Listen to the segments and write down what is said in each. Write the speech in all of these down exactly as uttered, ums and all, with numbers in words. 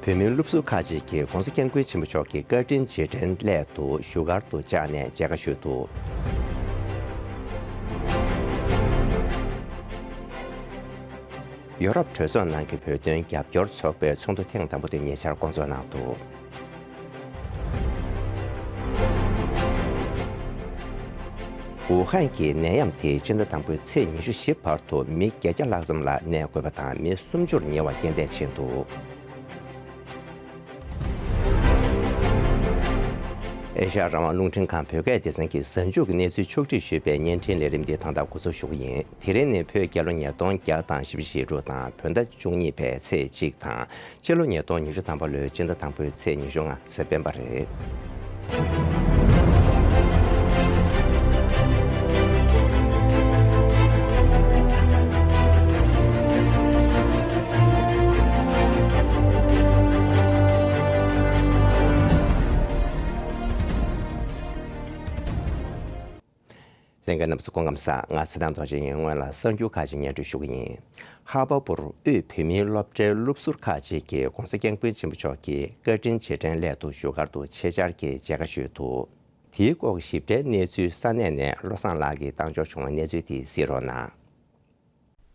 བོད་མིའི་སློབ་ཟུར་ཁག་ཅིག་གིས་༧གོང་ས་༧སྐྱབས་མགོན་ཆེན་པོ་མཆོག་གི་བཀའ་དྲིན་རྗེས་དྲན་སླད་དུ་བཞུགས་སྒར་དུ་བཅར་ནས་མཇལ་ཁ་ཞུས་འདུག་ཡོ་རོབ་གྲོས་ཚོགས་ནང་གི་བོད་དོན་རྒྱབ་སྐྱོར་ཚོགས་པའི་ཚོགས་འདུ་ཐེངས་དང་པོ་དེ་ཉེ་ཆར་བསྐོང་ཚོགས་གནང་འདུག་ཝུ་ཧན་གྱི་ནད་ཡམས་དེས་སྤྱི་ཟླ་དང་པོའི་ཚེས་ཉི་ཤུ་བཞི་བར་དུ་མི་བརྒྱད་བརྒྱ་ལྷག་ཙམ་ལ་གནས་དགོས་པ་དང་མི་སུམ་ཅུར་ཉེ་བ་རྐྱེན་འདས་ཕྱིན་འདུག་ཨེ་ཤ་ཡ་རང་དབང་རླུང་འཕྲིན་ཁང་བོད་སྐད་སྡེ་ཚན་གྱིས་གཟའ་མཇུག་གི་གནས་ཚུལ་ཕྱོགས་སྒྲིག་ཞུས་པའི་བརྙན་འཕྲིན་ལས་རིམ་འདི་ད་ལྟ་འགོ་འཛུགས་ཞུ་གི་ཡིན། དེ་རིང་ནི་བོད་རྒྱལ་ལོ་ཉིས་སྟོང་བརྒྱ་དང་བཞི་བཅུ་ཞེ་དྲུག་དང་བོད་ཟླ་བཅུ་གཉིས་པའི་ཚེས་གཅིག་དང་། ཕྱི་ལོ་ཉིས་སྟོང་ཉི་ཤུ་ཐམ་པ་ལོའི་སྤྱི་ཟླ་དང་པོའི་ཚེས་ཉི་ཤུ་ལྔ་གཟའ་སྤེན་པ་རེད། ལྷན་རྒྱས་རྣམ་པ་ཚོ་སྐུ་ཁམས་བཟང་། ང་ཚེ་བརྟན་རྡོ་རྗེ་ཡིན། སྔོན་ལ་གསར་འགྱུར་ཁག་ཅིག་སྙན་སྒྲོན་ཞུ་གི་ཡིན། ཧར་པ་བུར་དབུས་བོད་མིའི་སློབ་གྲྭའི་སློབ་ཟུར་ཁག་ཅིག་གིས་༧གོང་ས་༧སྐྱབས་མགོན་ཆེན་པོ་མཆོག་གི་བཀའ་དྲིན་རྗེས་དྲན་སླད་དུ་བཞུགས་སྒར་དུ་ཆེད་བཅར་གྱིས་མཇལ་ཁ་ཞུས་འདུག་དེའི་སྐོར་གྱི་ཞིབ་ཕྲའི་གནས་ཚུལ་ས་གནས་ནས་བློ་བཟང་ལགས་ཀྱིས་བཏང་འབྱོར་བྱུང་བའི་གནས་ཚུལ་དེ་གཟིགས་རོགས་གནང་།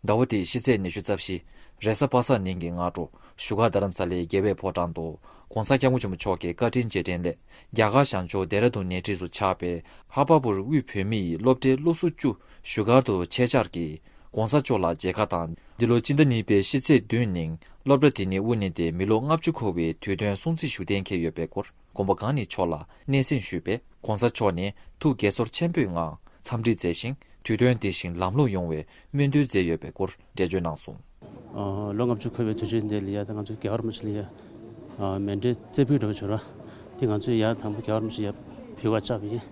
ཟླ་བ་འདིའི་ཕྱི་ཚེས་ཉི་ཤུ་རྩ་བཞི། རེས་གཟའ་པ་སངས་ཉིན་གྱི་སྔ་དྲོ། བཞུགས་སྒར་རྡ་རམ་ས་ལའི་རྒྱལ་བའི་ཕོ་བྲང་དུ་༧གོང་ས་༧སྐྱབས་མགོན་ཆེན་པོ་མཆོག་གི་བཀའ་དྲིན་རྗེས་དྲན་སླད། རྒྱ་གར་བྱང་ཕྱོགས་ལྡེ་ར་ལྡུན་ཉེ་འཁྲིས་སུ་ཆགས་པའི་ཧར་པ་བུར་དབུས་བོད་མི་ཡི་སློབ་གྲྭའི་སློབ་ཟུར་བཅུ་བཞུགས་སྒར་དུ་ཆེད་བཅར་གྱིས་༧གོང་ས་མཆོག་ལ་མཇལ་ཁ་དང་། འདི་ལོ་སྤྱི་ཟླ་གཉིས་པའི་ཕྱི་ཚེས་བདུན་ཉིན་སློབ་གྲྭ་དེ་ནི་དབུ་བརྙེས་ཏེ་མི་ལོ་ལྔ་བཅུ་འཁོར་བའི་དུས་སྟོན་སྲུང་བརྩི་ཞུ་གཏན་འཁེལ་ཡོད་པའི་སྐོར། དགོངས་པ་གང་ནས་མཆོག་ལ་སྙན་སེང་ཞུས་པས། ༧གོང་ས་མཆོག་ནས་ཐུགས་དགྱེས་ཚོར་ཆེན་པོའི་ངང་འཚམས་འདྲི་མཛད་ཞིང་། དུས་སྟོན་དེ་བཞིན་ལམ་ལྷོང་ཡོང་བའི་སྨོན་འདུན་མཛད་ཡོད་པའི་སྐོར་འགྲེལ་བརྗོད་གནང་སོང་། ཨ། ལོ་ལྔ་བཅུ་འཁོར་བའི་དུས་ཆེན་དེ་ལ་ཡ་ད་ང་ཚོ་རྒྱལ་བ་རིན་པོ་ཆེ་ལ་ཡ། ཨ། མཎྜལ་རྩེ་ཕུལ་འདྲ་བོ་བྱུང་ར། དེ་ང་ཚོས་ཡ་དང་པོ་རྒྱལ་བ་རིན་པོ་ཆེ་ཡ་ཕུལ་བ་བཅག་པ་ཡིན།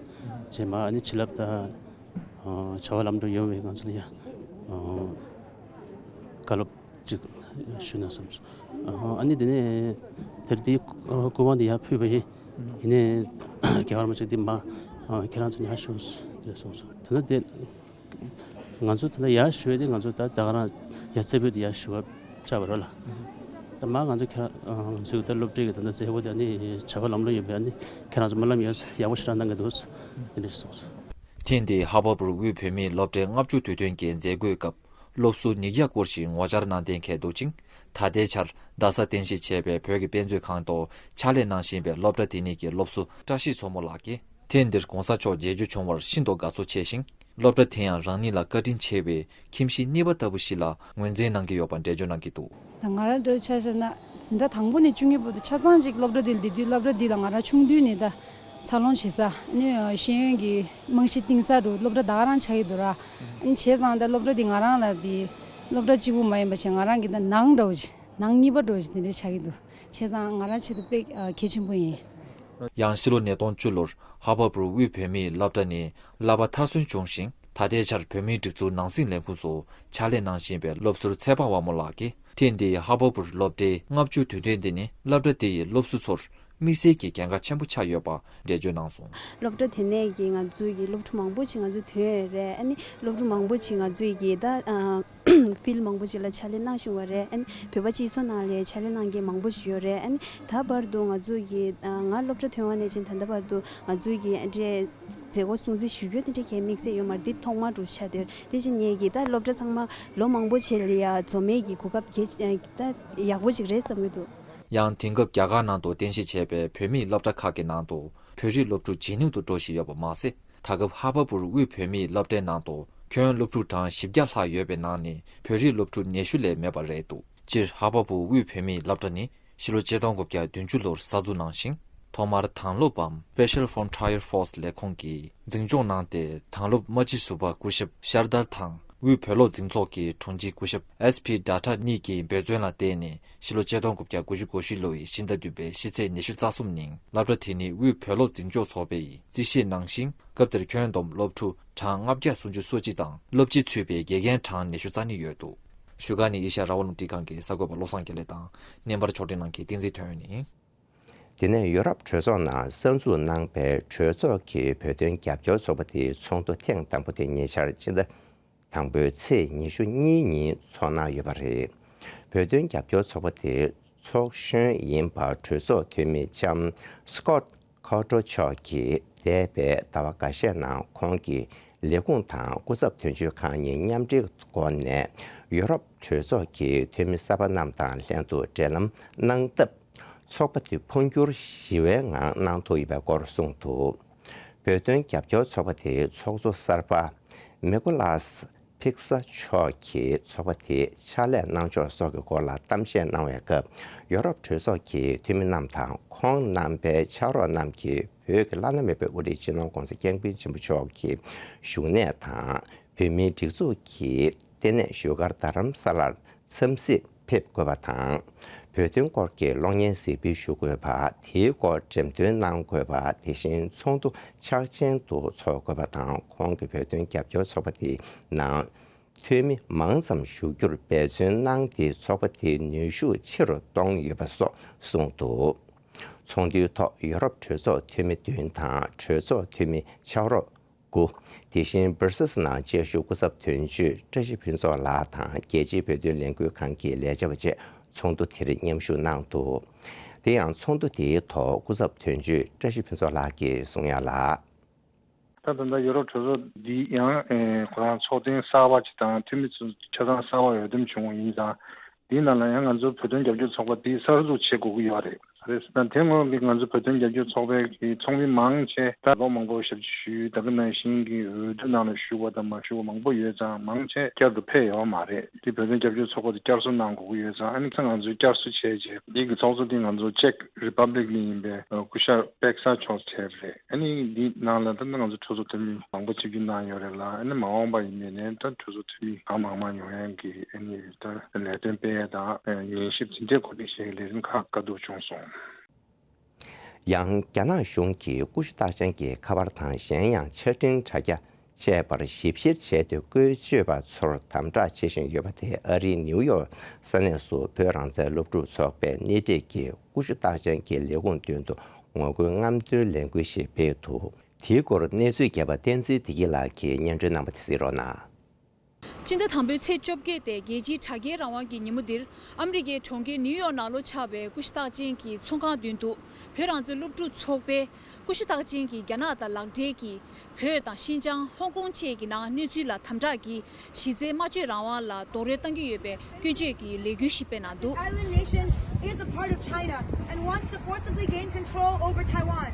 རྗེས་མ་ཨ་ནི་བྱིན་རླབས་དང་། ཨ། བྱ་བ་ལམ་འགྲོ་ཡོང་བའི་ང་ཚོ་ལ་ཡ། ཨ། བཀའ་སློབ་ཅིག་ཞུས་ན་བསམ་སོང་། ཨ་ནི་དེ་ནས་དེར་དེའི་སྐུ་དབང་དེ་ཡར་ཕུལ་བ་ཡིན། ཡིན་ནའི་རྒྱལ་བ་རིན་པོ་ཆེ་འདི་མ་ཁྱེད་རང་ཚོ་ཉར་ཞུ་དེ་གསུངས་སོང་། དེ་ན་དེ་ང་ཚོ་དེ་ན་ཡར་ཞུ་ཡས་དེ་ང་ཚོ་ད་ད་ག་རང་ཡར་རྩེ་ཕུད་དེ་ཡར་ཞུ་བ་བཅར་བ་རེད་ལ། ད་མ་ང་ཚོ་ཁྱེད་རང་ང་ཚོའི་ད་སློབ་གྲྭའི་གི་ད་ད་མཛད་སྒོ་དེ་ནི་བྱ་བ་ལམ་ལྷོང་ཡོད་པས་ནི་ཁྱེད་རང་ཚོ་སྨོན་ལམ་ཡོད་ཡག་པོ་ཞེ་དྲག་གནང་གི་འདུག་དེ་འདྲ་ཞིག་གསུངས་སོང་། ཐེངས་འདིའི་ཧར་པ་བུར་དབུས་བོད་མིའི་སློབ་གྲྭའི་ལྔ་བཅུ་དུས་སྟོན་གྱི་མཛད་སྒོའི་སྐབས། སློབ་ཟུར་ཉིས་བརྒྱ་སྐོར་ཞིག་ངོ་བཅར་གནང་གཏན་འཁེལ་འདུག་ཅིང་། ད་ལྟའི་ཆར་རྡ་སར་རྟེན་གཞི་བྱས་པའི་བོད་ཀྱི་དཔེ་མཛོད་ཁང་དུ་ཕྱག་ལས་གནང་བཞིན་པའི་སློབ་གྲྭ་དེ་ཉིད་ཀྱི་སློབ་ཟུར་བཀྲ་ཤིས་མཚོ་མོ་ལགས་ཀྱིས། ཐེངས་འདིར་༧གོང་ས་མཆོག་མཇལ་རྒྱུ་བྱུང་བར་ཤིན་ཏུ་དགའ་ཚོར་ཆེ་ཞིང་། སློབ་གྲྭ་དེ་ཡང་རང་ཉིད་ལ་བཀའ་དྲིན་ཆེ་བའི་ཁྱིམ་གཞིས་གཉིས་པ་ལྟ་བུ་ཞིག་ལ་ངོས་འཛིན་གནང་གི་ཡོད་པ་འགྲེལ་བརྗོད་གནང་གི་འདུག་ད་ང་རང་འདྲ་ཆ་བཞག་ན་འཛིན་གྲྭ་དང་པོ་ནས་བཅུ་གཉིས་བར་དུ་ཆ་ཚང་གཅིག་སློབ་གྲྭ་འདི་ལ་བསྡད་དུས་སློབ་གྲྭ་འདི་ལ་ང་རང་ཆུང་དུས་ནས་ད། འཚར་ལོངས་བྱེད་ས་ནི་ཤེས་ཡོན་གྱི་རྨང་གཞི་བཏིང་ས་རུ་སློབ་གྲྭ་ད་ག་རང་ཆགས་ཀྱི་འདུག་ར། ཨ་ནི་བྱས་ཙང་ད་སློབ་གྲྭ་འདི་ང་རང་ལ་འདི་སློབ་གྲྭ་གཅིག་པུ་མ་ཡིན་པ་བྱས་ང་རང་གི་ད་ནང་འདྲ་བོ་ཅིག་ནང་གཉིས་པ་འདྲ་བོ་ཅིག་དེ་འདྲ་ཆགས་ཀྱི་འདུག་བྱས་ཙང་ང་རང་ཆེད་དུ་དཔེ་གལ་ཆེན་པོ་ཡིན། ཡང་ཕྱི་ལོ་ཉིས་སྟོང་བཅུ་ལོར་ཧར་པ་བུར་དབུས་བོད་མིའི་སློབ་གྲྭ་ནས་བསླབ་པ་མཐར་སོན་བྱུང་ཞིང་། ད་ལྟའི་ཆར་བོད་མིའི་སྒྲིག་འཛུགས་ནང་སྲིད་ལས་ཁུངས་སུ་ཕྱག་ལས་གནང་བཞིན་པའི་སློབ་ཟུར་ཚེ་དཔག་དབང་མོ་ལགས་ཀྱིས། ཐེངས་འདིའི་ཧར་པ་བུར་སློབ་གྲྭའི་ལྔ་བཅུ་དུས་སྟོན་འདི་ནི་སློབ་གྲྭ་དེ་ཡི་སློབ་ཟུར་ཚོར་དམིགས་བསལ་གྱི་གལ་འགངས་ཆེན་པོ་ཆགས་ཡོད་པ་འགྲེལ་བརྗོད་གནང་སོང་། སློབ་གྲྭ་དེ་ནས་ཀྱི་ང་ཚོའི་གི་སློབ་ཕྲུག་མང་པོ་ཞིག་ང་ཚོ་ཐོན་ཡོད་རེད། ཨ་ནི་སློབ་ཕྲུག་མང་པོ་ཞིག་ང་ཚོའི་གི་ད་ཨ་ཕིལ་མང་པོ་ཞིག་ལ་ཕྱག་ལས་གནང་བཞིན་པ་རེད། ཨ་ནི་བོད་པ་སྤྱི་ཚོགས་ནང་ལ་ཕྱག་ལས་གནང་མཁན་མང་པོ་ཞིག་ཡོད་རེད། ཨ་ནི་ད་བར་དུ་ང་ཚོའི་གི་ཨ་ང་སློབ་གྲྭ་ཐོན་པ་ནས་བྱས་ད་ལྟ་བར་དུ་ང་ཚོའི་གི་ཨ་འདྲའི་མཛད་སྒོ་སྲུང་བརྩི་ཞུ་རྒྱུ་དེ་འདྲ་གལ་དམིགས་བསལ་ཡོད་མ་རེད། འདི་ཐོག་མ་འདྲ་ཆགས་བསྡད་ཡོད་རེད། དེ་བཞིན་ངས་གི་ད་སློབ་གྲྭ་ཚང་མ་ལོ་མང་པོ་བྱས་ལ་ཡ་འཛོམས་མེད་ཀྱི་གོ་སྐབས་གལ་ད་ཡག་པོ་ཅིག་རེད་བསམ་གྱི་འདུག་ཡང་དེང་སྐབས་རྒྱ་གར་ནང་དུ་རྟེན་གཞི་བྱས་པའི་བོད་མིའི་སློབ་གྲྭ་ཁག་གི་ནང་དུ་བོད་རིགས་སློབ་ཕྲུག་ཇེ་ཉུང་དུ་འགྲོ་བཞིན་ཡོད་པ་མ་ཟད། ད་སྐབས་ཧར་པ་བུར་དབུས་བོད་མིའི་སློབ་གྲྭའི་ནང་དུ་ཁྱོན་སློབ་ཕྲུག་གྲངས་བཞི་བརྒྱ་ལྷག་ཡོད་པའི་ནང་ནས་བོད་རིགས་སློབ་ཕྲུག་ཉི་ཤུ་ལས་མེད་པ་རེད་འདུག་སྤྱིར་ཧར་པ་བུར་དབུས་བོད་མིའི་སློབ་གྲྭ་ནི་ཕྱི་ལོ་ཆིག་སྟོང་དགུ་བརྒྱ་བདུན་ཅུ་ལོར་གསར་འཛུགས་གནང་ཞིང་། ཐོག་མར་དྭང་སློབ་བམ་Special Frontier Force ལས་ཁུངས་ཀྱིས་འཛིན་སྐྱོང་གནང་སྟེ། དྭང་སློབ་རྨ་ཆུ་ཟུར་པ་སྐུ་ཞབས་ཤར་དར་དང་། དབུས་བོད་སློབ་འཛིན་ཚོགས་ཀྱི་དྲུང་ཆེ་སྐུ་ཞབས་S P Dutta གཉིས་ཀྱི་འབད་བརྩོན་ལ་བརྟེན་ནས། ཕྱི་ལོ་ཆིག་སྟོང་དགུ་བརྒྱ་དགུ་བཅུ་གོ་བཞི་ལོའི་ཕྱི་ཟླ་བདུན་པའི་ཕྱི་ཚེས་ཉི་ཤུ་རྩ་གསུམ་ཉིན་སློབ་གྲྭ་དེ་ནི་དབུས་བོད་སློབ་འཛིན་སྐྱོང་ཚོགས་པས་རྩིས་བཞེས་གནང་ཞིང་། སྐབས་དེར་ཁྱོན་བསྡོམས་སློབ་ཕྲུག་གྲངས་ལྔ་བརྒྱ་སུམ་ཅུ་སོ་གཅིག་དང་སློབ་སྤྱི་ཚུད་པའི་དགེ་རྒན་གྲངས་ཉི་ཤུ་རྩ་གཉིས་ཡོད་འདུག་བཞུགས་སྒར་ནས་ཨེ་ཤ་ཡ་རང་དབང་རླུང་འཕྲིན་ཁང་གི་གསར་འགོད་པ་བློ་བཟང་དགེ་ལེགས་དང་། བརྙན་པར་ཕྱོགས་སྒྲིག་གནང་མཁན་བསྟན་འཛིན་དོན་ཡོད་ཡིན། དེ་ནས་ཡོ་རོབ་གྲོས་ཚོགས་ནང་གསར་འཛུགས་གནང་པའི་གྲོས་ཚོགས་ཀྱི་བོད་དོན་རྒྱབ་སྐྱོར་ཚོགས་པ་དེའི་ཚོགས་འདུ་ཐེངས་དང་པོ་དེ་ཉེ་ཆར་སྤྱི་ཟླ་དང་པོའི་ཚེས་ཉི་ཤུ་གཉིས་ཉིན་ཚོགས་གནང་ཡོད་པ་རེད། བོད་དོན་རྒྱབ་སྐྱོར་ཚོགས་པ་དེའི་ ཚོགས་གཞོན་ཡིན་པ་གྲོས་ཚོགས་འཐུས་མི་ལྕམ་Scott Cato མཆོག་གིས་འདས་པའི་ཟླ་བ་འགའ་ཤས་ནང་ཁོང་གི་ལས་ཁུངས་དང་སྐུ་ཚབ་དོན་གཅོད་ཁང་གཉིས་མཉམ་འབྲེལ་སྒོ་ནས་ཡོ་རོབ་གྲོས་ཚོགས་ཀྱི་འཐུས་མི་གསར་པ་རྣམས་དང་ལྷན་དུ་འབྲེལ་ལམ་གནང་སྟབས། ཚོགས་པ་དེ་འཕོ་འགྱུར་ཞི་བའི་ངང་གནང་ཐུབ་ཡོད་པའི་སྐོར་གསུངས་འདུག་བོད་དོན་རྒྱབ་སྐྱོར་ཚོགས་པ་དེའི་ཚོགས་གཙོ་གསར་པ་མེ་ཀོ་ལཱས་ཕིག་ས་མཆོག་གིས་ཚོགས་པ་དེའི་ཕྱག་ལས་གནང་ཕྱོགས་སོགས་ཀྱི་སྐོར་ལ་གཏམ་བཤད་གནང་བའི་སྐབས། ཡོ་རོབ་གྲོས་ཚོགས་ཀྱི་འཐུས་མི་རྣམས་དང་ཁོང་རྣམ་པའི་ཕྱག་རོགས་རྣམས་ཀྱིས་བོད་ཀྱི་བླ་ན་མེད་པའི་དབུ་ཁྲིད་སྤྱི་ནོར་༧གོང་ས་༧སྐྱབས་མགོན་ཆེན་པོ་མཆོག་གི་བཞུགས་གནས་དང་། བོད་མིའི་སྒྲིག་འཛུགས་ཀྱི་ལྟེ་གནས་བཞུགས་སྒར་རྡ་རམ་ས་ལར་འཚམས་གཟིགས་ཕེབས་དགོས་པ་དང་། བོད་དོན་སྐོར་གྱི་གློག་བརྙན་གཟིགས་འབུལ་ཞུ་དགོས་པ། དེའི་སྐོར་འགྲེམས་སྟོན་གནང་དགོས་པ། དེ་བཞིན་ཚོགས་འདུ་ཕྱག་ཆེན་དུ་འཚོགས་དགོས་པ་དང་། ཁོང་གིས་བོད་དོན་རྒྱབ་སྐྱོར་ཚོགས་པ་དེའི་ནང་འཐུས་མི་མང་ཙམ་ཞུགས་རྒྱུར་འབད་བརྩོན་གནང་སྟེ། ཚོགས་པ་དེའི་ནུས་ཤུགས་ཆེ་རུ་གཏོང་ཡོད་པ་སོགས་གསུངས་འདུག་ཚོགས་འདུའི་ཐོག་ཡོ་རོབ་གྲོས་ཚོགས་འཐུས་མི་བདུན་དང་གྲོས་ཚོགས་འཐུས་མི་ཕྱག་རོགས་དགུ། དེ་བཞིན་སྦར་སིལ་ནང་བཅའ་བཞུགས་སྐུ་ཚབ་དོན་གཅོད་བཀྲ་ཤིས་ཕུན་ཚོགས་ལགས་དང་རྒྱལ་སྤྱིའི་བོད་དོན་ལས་འགུལ་ཁང་གི་ལས་བྱེད་པ་བཅས་ཚོགས་འདུ་དེར་མཉམ་ཞུགས་གནང་འདུག་དེ་ཡང་ཚོགས་འདུ་དེའི་ཐོག་སྐུ་ཚབ་དོན་གཅོད་བཀྲ་ཤིས་ཕུན་ཚོགས་ལགས་ཀྱིས་གསུང་ཡ་ལ། ད་ད་ལྟ་ཡོ་རོབ་གྲོས་ཚོགས་འདི་ཡང་ཨེ་ཁོ་རང་ཚོགས་ཐེངས་གསར་པ་ཅིག་དང་འཐུས་མི་ཚོ་ཆ་ཚང་གསར་པ་འོས་འདེམས་བྱུང་བ་ཡིན་ཙང་། འདིའི་ནང་ལ་ཡང་ང་ཚོ་བོད་དོན་རྒྱབ་སྐྱོར་ཚོགས་པ་འདི་གསར་འཛུགས་བྱེད་དགོས་ཀྱི་ཡོད་རེད། རེད། ད་དེ་སྔོན་གྱི་ང་ཚོ་བོད་དོན་རྒྱབ་སྐྱོར་ཚོགས་པའི་གི་ཚོགས་མི་མང་ཆེ་ད་ལོ་མང་པོ་ཞབས་ཕྱི་ཞུས། ད་ག་ནང་བཞིན་གྱི་འོས་བསྡུ་ནང་ལ་ཞུགས་པ་དང་མ་ཞུགས་པ་མང་པོ་ཡོད་ཙང་མང་ཆེ་བསྐྱར་དུ་ཕེབས་ཡོད་མ་རེད། དེ་བོད་དོན་རྒྱབ་སྐྱོར་ཚོགས་པ་དེ་བསྐྱར་གསོ་གནང་དགོས་ཀྱི་ཡོད་ཙང་ཨ་ནི་ད་ང་ཚོས་བསྐྱར་གསོ་བྱས་རྗེས་འདི་གི་ཚོགས་གཙོ་དེ་ང་ཚོ་ཅེག་རི་པབ་ལིག་ནས་ཡིན་པའི་སྐུ་ཞབས་པེག་ས་མཆོག་བྱས་པ་རེད། ཨ་ནི་འདི་ནང་ལ་ད་ང་ཚོ་གྲོས་ཚོགས་འཐུས་མི་མང་པོ་ཆིབས་བསྒྱུར་གནང་ཡོད་རེད་ལ། ཨ་ནི་མ་འོངས་པ་ཡིན་ནའི་ནས་ད་གྲོས་ཚོགས་འཐུས་མི་གང་མང་མང་ཡོང་ཡག་གི་ཨ་ནི་ད་ལས་དོན་སྤེལ་ཡ་དང་ཉན་ཞིབ་དེ་འདྲའི་གོ་སྒྲིག་བྱེད་ཀྱི་ལས་རིམ་ཁག་བཀའ་བསྡུར་བྱུང་སོང་། ཡང་རྒྱ་ནག་གཞུང་གིས་ཀུ་ཤུ་རྟགས་ཅན་གྱི་ཁ་པར་དང་གཞན་ཡང་ཆ་འཕྲིན་དྲ་རྒྱ་བཅས་པར་ཞིབ་བཤེར་བྱས་ཏེ། བཀོལ་སྤྱོད་པ་ཚོར་དམ་དྲག་བྱེད་བཞིན་ཡོད་པ་དེ་ཨ་རིའི་ནིའུ་ཡོག་ས་གནས་སུ་བོད་རང་བཙན་སློབ་ཕྲུག་ཚོགས་པས་སྣེ་ཁྲིད་ཀྱིས་ཀུ་ཤུ་རྟགས་ཅན་གྱི་ལས་ཁུངས་མདུན་དུ་ངོ་རྒོལ་རྔམ་སྟོན་ལས་འགུལ་ཞིག་སྤེལ་འདུག་དེའི་སྐོར་གནས་ཚུལ་མཁས་པ་བསྟན་འཛིན་བདེ་སྐྱིད་ལགས་ཀྱིས་སྙན་སྒྲོན་གནང་བ་དེ་གཟིགས་རོགས་གནང་། སྤྱི་ཟླ་དང་པོའི་ཚེས་བཅོ་བརྒྱད་སྟེ་རྒྱལ་སྤྱིའི་དྲ་རྒྱའི་རང་དབང་གི་ཉིན་མོ་འདིར། ཨ་མི་རི་ཀའི་གྲོང་ཁྱེར་ནིའུ་ཡོག་ནང་ལོགས་ཆགས་པའི་ཀུ་ཤུ་རྟགས་ཅན་གྱི་ཚོང་ཁང་མདུན་དུ། བོད་རང་བཙན་སློབ་ཕྲུག་ཚོགས་པས་ཀུ་ཤུ་རྟགས་ཅན་གྱི་རྒྱ་ནག་དང་ལག་འབྲེལ་གྱི་བོད་དང་ཤིན་ཅང་། ཧོང་ཀོང་བཅས་ཀྱི་ནང་གནས་ཚུལ་ལ་དམ་དྲག་གིས་གཞི་རྩའི་སྨྲ་བརྗོད་རང་དབང་ལ་རྡོག་རོལ་གཏང་གི་ཡོད་པའི་སྐྱོན་བརྗོད་ཀྱི་ལས་འགུལ་ཞིག་སྤེལ་གནང་འདུག Island nation is a part of China and wants to forcibly gain control over Taiwan.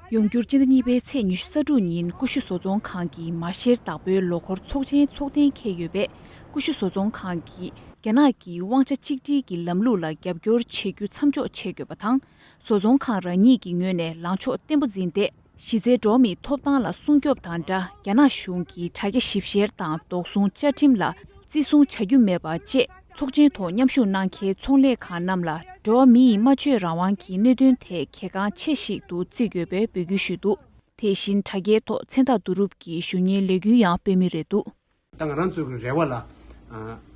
ཡོང་འགྱུར་སྤྱི་ཟླ་གཉིས་པའི་ཚེས་ཉི་ཤུ་རྩ་དྲུག་ཉིན་ཀུ་ཤུ་བཟོ་ཚོང་ཁང་གི་མ་བཤེར་བདག་པོའི་ལོ་འཁོར་ཚོགས་ཆེན་ཚོགས་གཏན་འཁེལ་ཡོད་པས། ཀུ་ཤུ་བཟོ་ཚོང་ཁང་གིས་རྒྱ་ནག་གི་དབང་ཆ་གཅིག་སྒྲིལ་གྱི་ལམ་ལུགས་ལ་རྒྱབ་སྐྱོར་བྱེད་རྒྱུ་མཚམས་འཇོག་བྱེད་དགོས་པ་དང་། བཟོ་ཚོང་ཁང་རང་ཉིད་ཀྱི་ངོས་ནས་ལངས་ཕྱོགས་བརྟན་པོ་འཛིན་ཏེ། གཞི་རྩའི་འགྲོ་བ་མིའི་ཐོབ་ཐང་ལ་སྲུང་སྐྱོབ་དང་སྦྲགས། རྒྱ་ནག་གཞུང་གིས་དྲ་རྒྱ་ཞིབ་བཤེར་དང་དོགས་ཟོན་བཅའ་ཁྲིམས་ལ་བརྩི་སྲུང་བྱ་རྒྱུ་མེད་པ་བཅས། ཚོགས་ཆེན་ཐོག་མཉམ་ཞུགས་གནང་མཁན་ཚོང་ལས་ཁང་རྣམས་ལ་འགྲོ་བ་མི་ཡི་སྨྲ་བརྗོད་རང་དབང་གི་གནད་དོན་ཐད་གལ་འགངས་ཆེ་ཞིག་ཏུ་བརྩི་དགོས་པའི་འབོད་སྐུལ་ཞུས་འདུག་དེ་བཞིན་དྲ་རྒྱའི་ཐོག་མཚན་རྟགས་བསྡུ་རུབ་ཀྱི་ཞུ་སྙན་ལས་འགུལ་ཡང་སྤེལ་མུས་རེད་འདུག་ད་ང་རང་ཚོའི་རེ་བ་ལ། ཨ་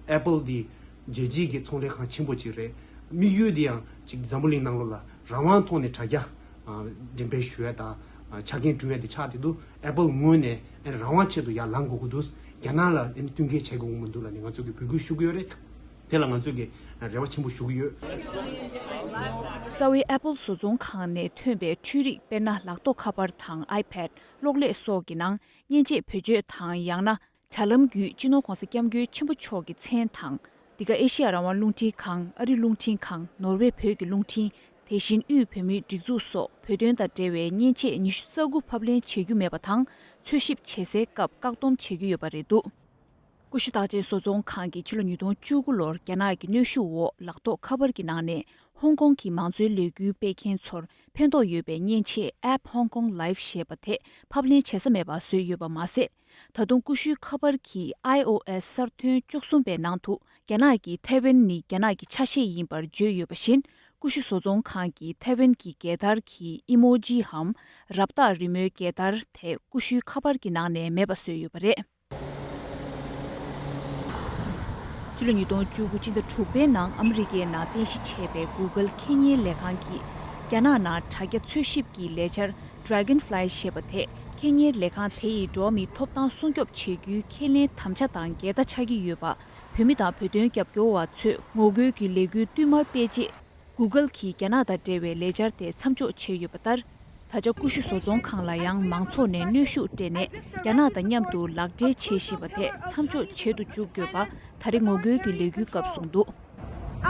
ཨེ་པལ་འདི་རྒྱལ་སྤྱིའི་གི་ཚོང་ལས་ཁང་ཆེན་པོ་ཅིག་རེད། དམིགས་ཡུལ་འདི་ཡང་ཅིག་འཛམ་བུ་གླིང་ནང་ལོགས་ལ་རང་དབང་ཐོག་ནས་དྲ་རྒྱ་ཨ་འགྲེམས་སྤེལ་ཞུ་ཡ་དང་ཨ་ཆ་རྐྱེན་བསྐྲུན་ཡ་དེ་ཆགས་བསྡད་འདུག་ཨེ་པལ་ངོས་ནས་ཨ་ནི་རང་དབང་ཆེད་དུ་ཡར་ལངས་དགོས་ཀྱི་འདུག་རྒྱ་ནག་ལ་ཨ་ནི་བསྟུན་མཁས་བྱེད་དགོས་ཀྱི་མི་འདུག་ལབ་ནས་ང་ཚོ་གིས་འབོད་སྐུལ་ཞུ་གི་ཡོད་རེད། དེ་ལ་ང་ཚོ་གིས་རེ་བ་ཆེན་པོ་ཞུ་གི་ཡོད། རྩ་བའི་ཨེ་པལ་བཟོ་ཚོང་ཁང་ནས་ཐོན་པའི་འཕྲུལ་རིག་དཔེར་ན་ལག་ཐོགས་ཁ་པར་དང་ཨའི་པེད། གློག་ཀླད་སོགས་ཀྱི་ནང་མཉེན་ཆས་བེད་སྤྱོད་དང་། ཡང་ན་དྲ་ལམ་བརྒྱུད་སྤྱི་ནོར་༧གོང་ས་༧སྐྱབས་མགོན་ཆེན་པོ་མཆོག་གི་མཚན་དང་། འདི་ག་ཨེ་ཤེ་ཡ་རང་དབང་རླུང་འཕྲིན་ཁང་། ཨ་རི་རླུང་འཕྲིན་ཁང་། ནོར་ཝེ་བོད་ཀྱི་རླུང་འཕྲིན། དེ་བཞིན་དབུས་བོད་མིའི་སྒྲིག་འཛུགས་སོགས་བོད་དོན་དང་འབྲེལ་བའི་མཉེན་ཆས་ཉི་ཤུ་རྩ་དགུ་ཕབ་ལེན་བྱེད་རྒྱུ་མེད་པ་དང་། འཚོལ་ཞིབ་བྱེད་སའི་སྐབས་བཀག་སྡོམ་བྱེད་ཀྱི་ཡོད་པ་རེད་འདུག་ཀུ་ཤུ་རྟགས་ཅན་བཟོ་ཚོང་ཁང་གིས་ཕྱི་ལོ་ཉིས་སྟོང་བཅུ་དགུ་ལོར་རྒྱ་ནག་གི་གནོན་ཤུགས་འོག་ལག་ཐོགས་ཁ་པར་གྱི་ནང་ནས་ཧོང་ཀོང་གི་མང་གཙོའི་ལས་འགུལ་སྤེལ་མཁན་ཚོར་ཕན་ཐོགས་ཡོད་པའི་མཉེན་ཆས་App Hong Kong Live ཞེས་པ་དེ་ཕབ་ལེན་བྱེད་ས་མེད་པ་བཟོས་ཡོད་པ་མ་ཟད། ད་དུང་ཀུ་ཤུའི་ཁ་པར་གྱི་ཨའི་ཨོ་ཨེས་གསར་ཐོན་བཅུ་གསུམ་པའི་ནང་དུ་རྒྱ་ནག་གི་ཐའེ་ཝན་ནི་རྒྱ་ནག་གི་ཆ་ཤས་ཡིན་པར་བརྗོད་ཡོད་པ་བཞིན། ཀུ་ཤུ་བཟོ་ཚོང་ཁང་གིས་ཐའེ་ཝན་གྱི་རྒྱལ་དར་གྱི་ཨི་མོ་ཇི་འམ་རབ་རྟགས་རི་མོའི་རྒྱལ་དར་དེ་ཀུ་ཤུའི་ཁ་པར་གྱི་ནང་ནས་མེད་པ་བཟོས་ཡོད་པ་རེད། ཕྱི་ལོ་ཉིས་སྟོང་བཅུ་དགུ་སྤྱི་ཟླ་དྲུག་པའི་ནང་ཨ་མི་རི་ཀའི་ནང་རྟེན་གཞི་བྱས་པའི་Google ཁེ་གཉེར་ལས་ཁང་གིས་རྒྱ་ནག་ནང་དྲ་རྒྱ་འཚོལ་ཞིབ་ཀྱི་ལས་འཆར་Dragonfly ཞེས་པ་དེ། ཁེ་གཉེར་ལས་ཁང་དེ་ཡིས་འགྲོ་བ་མིའི་ཐོབ་ཐང་སྲུང་སྐྱོབ་བྱེད་རྒྱུའི་ཁས་ལེན་དམ་བཅའ་དང་འགལ་ཟླ་ཆགས་ཀྱི་ཡོད་པ། བོད་མི་དང་བོད་དོན་རྒྱབ་སྐྱོར་བ་ཚོས་ངོ་རྒོལ་གྱི་ལས་འགུལ་བསྟུད་མར་སྤེལ་རྗེས། Google གྱིས་རྒྱ་ནག་དང་འབྲེལ་བའི་ལས་འཆར་དེ་མཚམས་འཇོག་བྱས་ཡོད་པ་ལྟར། ད་ཆ་ཀུ་ཤུ་བཟོ་ཚོང་ཁང་ལ་ཡང་མང་ཚོགས་ནས་གནོན་ཤུགས་སྤྲད་ནས་རྒྱ་ནག་དང་མཉམ་དུ་ལག་འབྲེལ་བྱེད་བཞིན་པ་དེ་མཚམས་འཇོག་བྱེད་དུ་འཇུག་དགོས་པ་ད་རེས་ངོ་རྒོལ་གྱི་ལས་འགུལ་སྐབས་གསུངས་འདུག།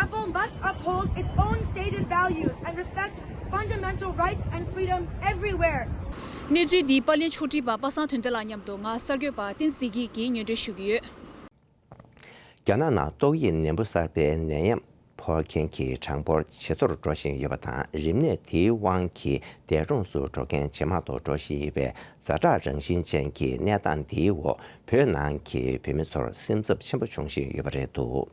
Apple must uphold its own stated values and respect fundamental rights and freedom everywhere. གནས་ཚུལ་འདི་པར་ལེན་ཕྱོགས་སྒྲིག་པ་པ་སངས་དོན་ལྡན་ལགས་མཉམ་དུ་ང་གསར་འགོད་པ་བསྟན་འཛིན་བདེ་སྐྱིད་ཀྱིས་སྙན་སྒྲོན་ཞུ་གི་ཡོད། རྒྱ་ནག་ནང་ཏོག་དབྱིབས་ནད་འབུ་གསར་པའི་ནད་ཡམས་ཕོག་མཁན་གྱི་གྲངས་འབོར་ཇེ་མཐོར་འགྲོ་བཞིན་ཡོད་པ་དང་། རིམས་ནད་དེའི་དབང་གིས་འདས་གྲོངས་སུ་འགྲོ་མཁན་ཇེ་མང་དུ་འགྲོ་བཞིན་ཡོད་པའི་ཛ་དྲག་རང་བཞིན་ཅན་གྱི་གནས་སྟངས་འདིའི་འོག་བོད་ནང་གི་བོད་མི་ཚོར་སེམས་འཚབ་ཆེན་པོ་འབྱུང་བཞིན་ཡོད་པ་རེད་འདུག།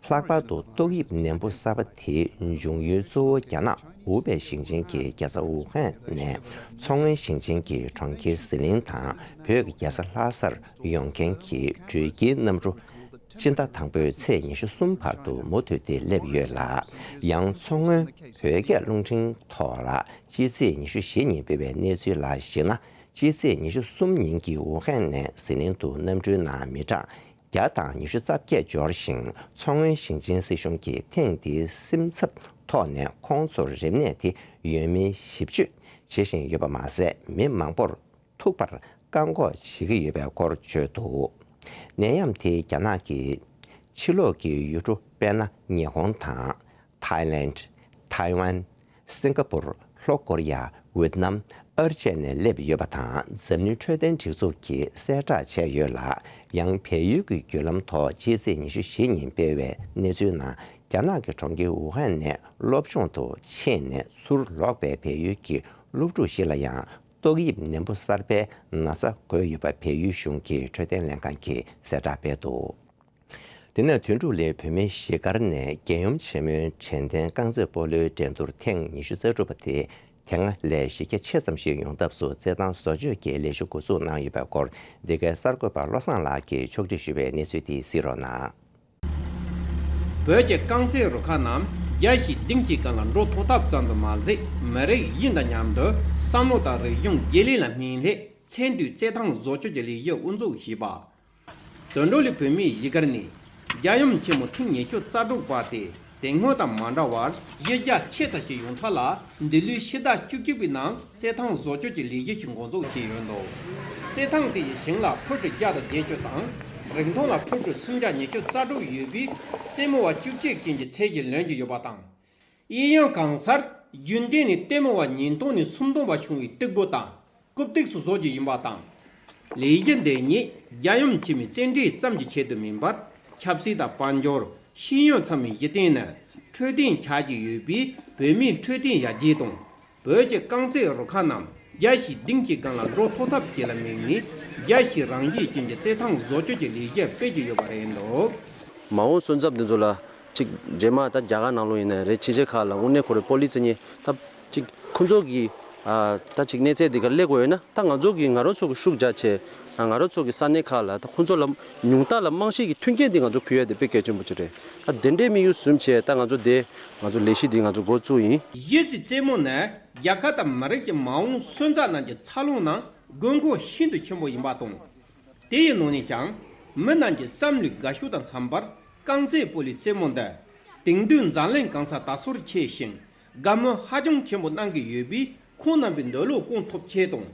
ལྷག་པར་དུ་ཏོག་དབྱིབས་ནད་འབུ་གསར་པ་དེའི་འབྱུང་ཡུལ་གཙོ་བོ་རྒྱ་ནག་ཧུའུ་པེ་ཞིང་ཆེན་གྱི་རྒྱལ་ས་ཝུ་ཧན་ནས་མཚོ་སྔོན་ཞིང་ཆེན་གྱི་གྲོང་ཁྱེར་ཟི་ལིང་དང་བོད་ཀྱི་རྒྱལ་ས་ལྷ་སར་ཡོང་མཁན་གྱི་འགྲུལ་སྐྱེལ་གནམ་གྲུ། སྤྱི་ཟླ་དང་པོའི་ཚེས་ཉི་ཤུ་གསུམ་བར་དུ་མུ་མཐུད་དེ་སླེབས་ཡོད་ལ། ཡང་མཚོ་སྔོན་བོད་རྒྱལ་རླུང་འཕྲིན་ཐོག་ལ་སྤྱི་ཚེས་ཉི་ཤུ་བཞི་ཉིན་སྤེལ་བའི་གནས་ཚུལ་ལ་གཞིགས་ན། སྤྱི་ཚེས་ཉི་ཤུ་གསུམ་ཉིན་གྱི་ཝུ་ཧན་ནས་ཟི་ལིང་དུ་གནམ་གྲུའི་ནང་མི་གྲངས་བརྒྱ་དང་ཉི་ཤུ་རྩ་བརྒྱད་འབྱོར་ཞིང་། མཚོ་སྔོན་ཞིང་ཆེན་སྲིད་གཞུང་གིས་ཐེངས་འདིའི་སེམས་འཚབ་ཐོག་ནས་ཁོང་ཚོར་རིམས་ནད་དེ་ཡོད་མིན་ཞིབ་དཔྱོད་བྱེད་བཞིན་ཡོད་པ་མ་ཟད། མི་མང་པོར་ཐུག་པར་བཀག་འགོག་བྱེད་ཀྱི་ཡོད་པའི་སྐོར་བརྗོད་འདུག། ནད་ཡམས་དེས་རྒྱ་ནག་གི་ཕྱི་ལོགས་ཀྱི་ཡུལ་གྲུ་དཔེར་ན་ཉི་ཧོང་དང་། ཐའི་ལན། ཐའེ་ཝན། སིང་ག་པུར། ལྷོ་ཀོ་རི་ཡ། ཝེད་ནམ། ཨར་བཅས་ནས་སླེབས་ཡོད་པ་དང་། འཛམ་གླིང་འཕྲོད་བསྟེན་སྒྲིག་འཛུགས་ཀྱིས་གསལ་བསྒྲགས་བྱས་ཡོད་ལ། ཡང་བལ་ཡུལ་གྱི་བརྒྱུད་ལམ་ཐོག་སྤྱི་ཚེས་ཉི་ཤུ་བཞི་ཉིན་སྤེལ་བའི་གནས་ཚུལ་ནང་། རྒྱ་ནག་གི་གྲོང་ཁྱེར་ཝུ་ཧན་ནས་སློབ་སྦྱོང་དུ་ཕྱིན་ནས་ཚུར་ལོག་པའི་བལ་ཡུལ་གྱི་སློབ་ཕྲུག་ཞིག་ལ་ཡང་ཏོག་དབྱིབས་ནད་འབུ་གསར་པའི་ན་ཚ་འགོས་ཡོད་པ་བལ་ཡུལ་གཞུང་གི་འཕྲོད་བསྟེན་ལྷན་ཁང་གིས་གསལ་བསྒྲགས་སྤེལ་འདུག། དེ་ནས་དོན་གྲུབ་གླིང་བོད་མིའི་གཞིས་སྒར་ནས་རྒྱལ་ཡུམ་ཆེན་མོའི་དྲན་རྟེན་རྐང་རྩེད་སྤོ་ལོའི་འགྲན་བསྡུར་ཐེངས་ཉི་ཤུ་རྩ་དྲུག་པ་དེ་དེ་སྔ་ལས་གཞི་རྒྱ་ཆེ་ཙམ་ཞིག་ཡོང་ཐབས་སུ་རྩེད་ཐང་བཟོ་བཅོས་ཀྱི་ལས་གཞི་འགོ་འཛུགས་གནང་ཡོད་པའི་སྐོར། འདི་གའི་གསར་འགོད་པ་བློ་བཟང་ལགས་ཀྱིས་ཕྱོགས་སྒྲིག་ཞུས་པའི་གནས་ཚུལ་དེ་གཟིགས་རོགས་གནང་། བོད་ཀྱི་རྐང་རྩེད་རུ་ཁག་རྣམས་རྒྱལ་སྤྱིའི་གདེང་གི་སྒང་ལ་འགྲོ་ཐུབ་ཐབས་ཙམ་དུ་མ་ཟད། མི་རིགས་ཡིན་དང་མཉམ་དུ་བསམ་བློ་དང་རིག་གཞུང་བརྗེ་ལེན་ལ་སྨིན་སླད་མཚན་སྡུད་རྩེད་ཐང་བཟོ་བཅོས་ཀྱི་ལས་གཞི་དབུ་འཛུགས་བྱས་པ། དོན་གྲུབ་གླིང་བོད་མིའི་གཞིས་སྒར་ནས་རྒྱལ་ཡུམ་ཆེན་མོ་ཐེངས་ཉི་ཤུ་རྩ་དྲུག་པ་དེ་དེ་སྔོན་དང་མ་འདྲ་བར་གཞི་རྒྱ་ཆེ་ཙམ་ཞིག་ཡོང་ཐབས་ལ་འདི་ལོའི་ཕྱི་ཟླ་བཅུ་གཅིག་པའི་ནང་རྩེད་ཐང་བཟོ་བཅོས་ཀྱི་ལས་གཞི་ཞིག་འགོ་འཛུགས་བྱས་ཡོད་འདུག། རྩེད་ཐང་དེ་ཡི་ཞིང་ལ་ཕུ་ཁྲི་བརྒྱ་དང་བརྒྱད་ཅུ་དང་རིང་ཐུང་ལ་ཕུ་ཁྲི་སུམ་བརྒྱ་ཉི་ཤུ་རྩ་དྲུག་ཡོད་པས་རྩེད་མོ་བ་བཅུ་གཅིག་ཅན་གྱི་ཚད་ཀྱིས་ལོན་གྱི་ཡོད་པ་དང་། གཡས་གཡོན་གང་སར་རྒྱུན་ལྡན་ནས་ལྟད་མོ་བ་ཉིས་སྟོང་ནས་སུམ་སྟོང་བར་བྱུང་བའི་སྟུག་པོ་དང་རྐུབ་སྟེགས་སུ་བཟོ་རྒྱུ་ཡིན་པ་དང་། ལས་གཞི་འདི་ཉིད་རྒྱལ་ཡུམ་ཆེན་མོའི་རྩེད་འགྲན་ཙམ་གྱི་ཆེད་དུ་མིན་པར། ཆབ་སྲིད་དང་དཔལ་འབྱོར། ཤེས་ཡོན་ཚང་མའི་གཞི་རྟེན་ནི་འཕྲོད་བསྟེན་ཆགས་ཀྱི་ཡོད་པས། བོད་མིའི་འཕྲོད་བསྟེན་ཡར་རྒྱས་དང་། བོད་ཀྱི་རྐང་རྩེད་རུ་ཁག་རྣམས་རྒྱལ་སྤྱིའི་གདེང་གི་སྒང་ལ་འགྲོ་ཐུབ་ཐབས་བཅས་ལ་དམིགས་ནས། རྒྱལ་སྤྱིའི་རང་བཞིན་ཅན་གྱི་རྩེད་ཐང་བཟོ་བཅོས་ཀྱི་ལས་གཞི་སྤེལ་གྱི་ཡོད་པ་རེད་འདུག། མ་འོངས་སོན་རྩ་འདི་ཚོ་ལ་ཅིག་རྗེས་མ་ད་རྒྱ་གར་ནང་ལོགས་ཡིན་ནའི་རེད། ཕྱི་རྒྱལ་ཁག་ལ་དངོས་གནས་ཁོ་རེ་པོ་ལི་རྩེད་མཁན་ད་ཅིག་ཁོ་ཚོ་གི་ཨ་ད་ཅིག་གནས་ཚད་འདི་ག་སླེབས་དགོས་ཡོད་ན། ད་ང་ཚོ་གི་ང་རང་ཚོ་གི་ཤུགས་རྒྱག་བྱས། ང་རང་ཚོ་གི་ས་གནས་ཁག་ལ་ད་ཁོ་ཚོ་ལ་ཉུང་མཐའ་ལ་རྨང་གཞི་གི་མཐུན་རྐྱེན་འདི་ང་ཚོ་ཕུལ་ཡ་དེ་དཔེ་གལ་ཆེན་པོ་ཅིག་རེད། ད་དེ་འདྲའི་དམིགས་ཡུལ་བཟུང་བྱས་ད་ང་ཚོ་དེ་ང་ཚོ་ལས་གཞི་འདི་ང་ཚོ་འགོ་བཙུགས་ཡིན། གཞིས་རྩེད་རྩེད་མོ་ནི་རྒྱལ་ཁབ་དང་མི་རིགས་ཀྱི་མ་འོངས་སོན་རྩ་རྣམས་ཀྱི་འཚར་ལོངས་ནང་དགོས་མཁོ་ཤིན་ཏུ་ཆེན་པོ་ཡིན་པ་དང་། དེ་ཡི་ནང་ནས་ཀྱང་མི་རྣམས་ཀྱི་བསམ་བློའི་དགའ་ཤོས་དང་འཚམ་པར་རྐང་རྩེད་སྤོ་ལོའི་རྩེད་མོ་འདི་དེང་དུས་འཛམ་གླིང་གང་སར་དར་སྲོལ་ཆེ་ཞིང་དགའ་མོས་ཧ་ཅང་ཆེན་པོ་གནང་གི་ཡོད་པས། ཁོང་རྣམ་པའི་འདོད་བློ་སྐོང་ཐུབ་ཆེད་དང་།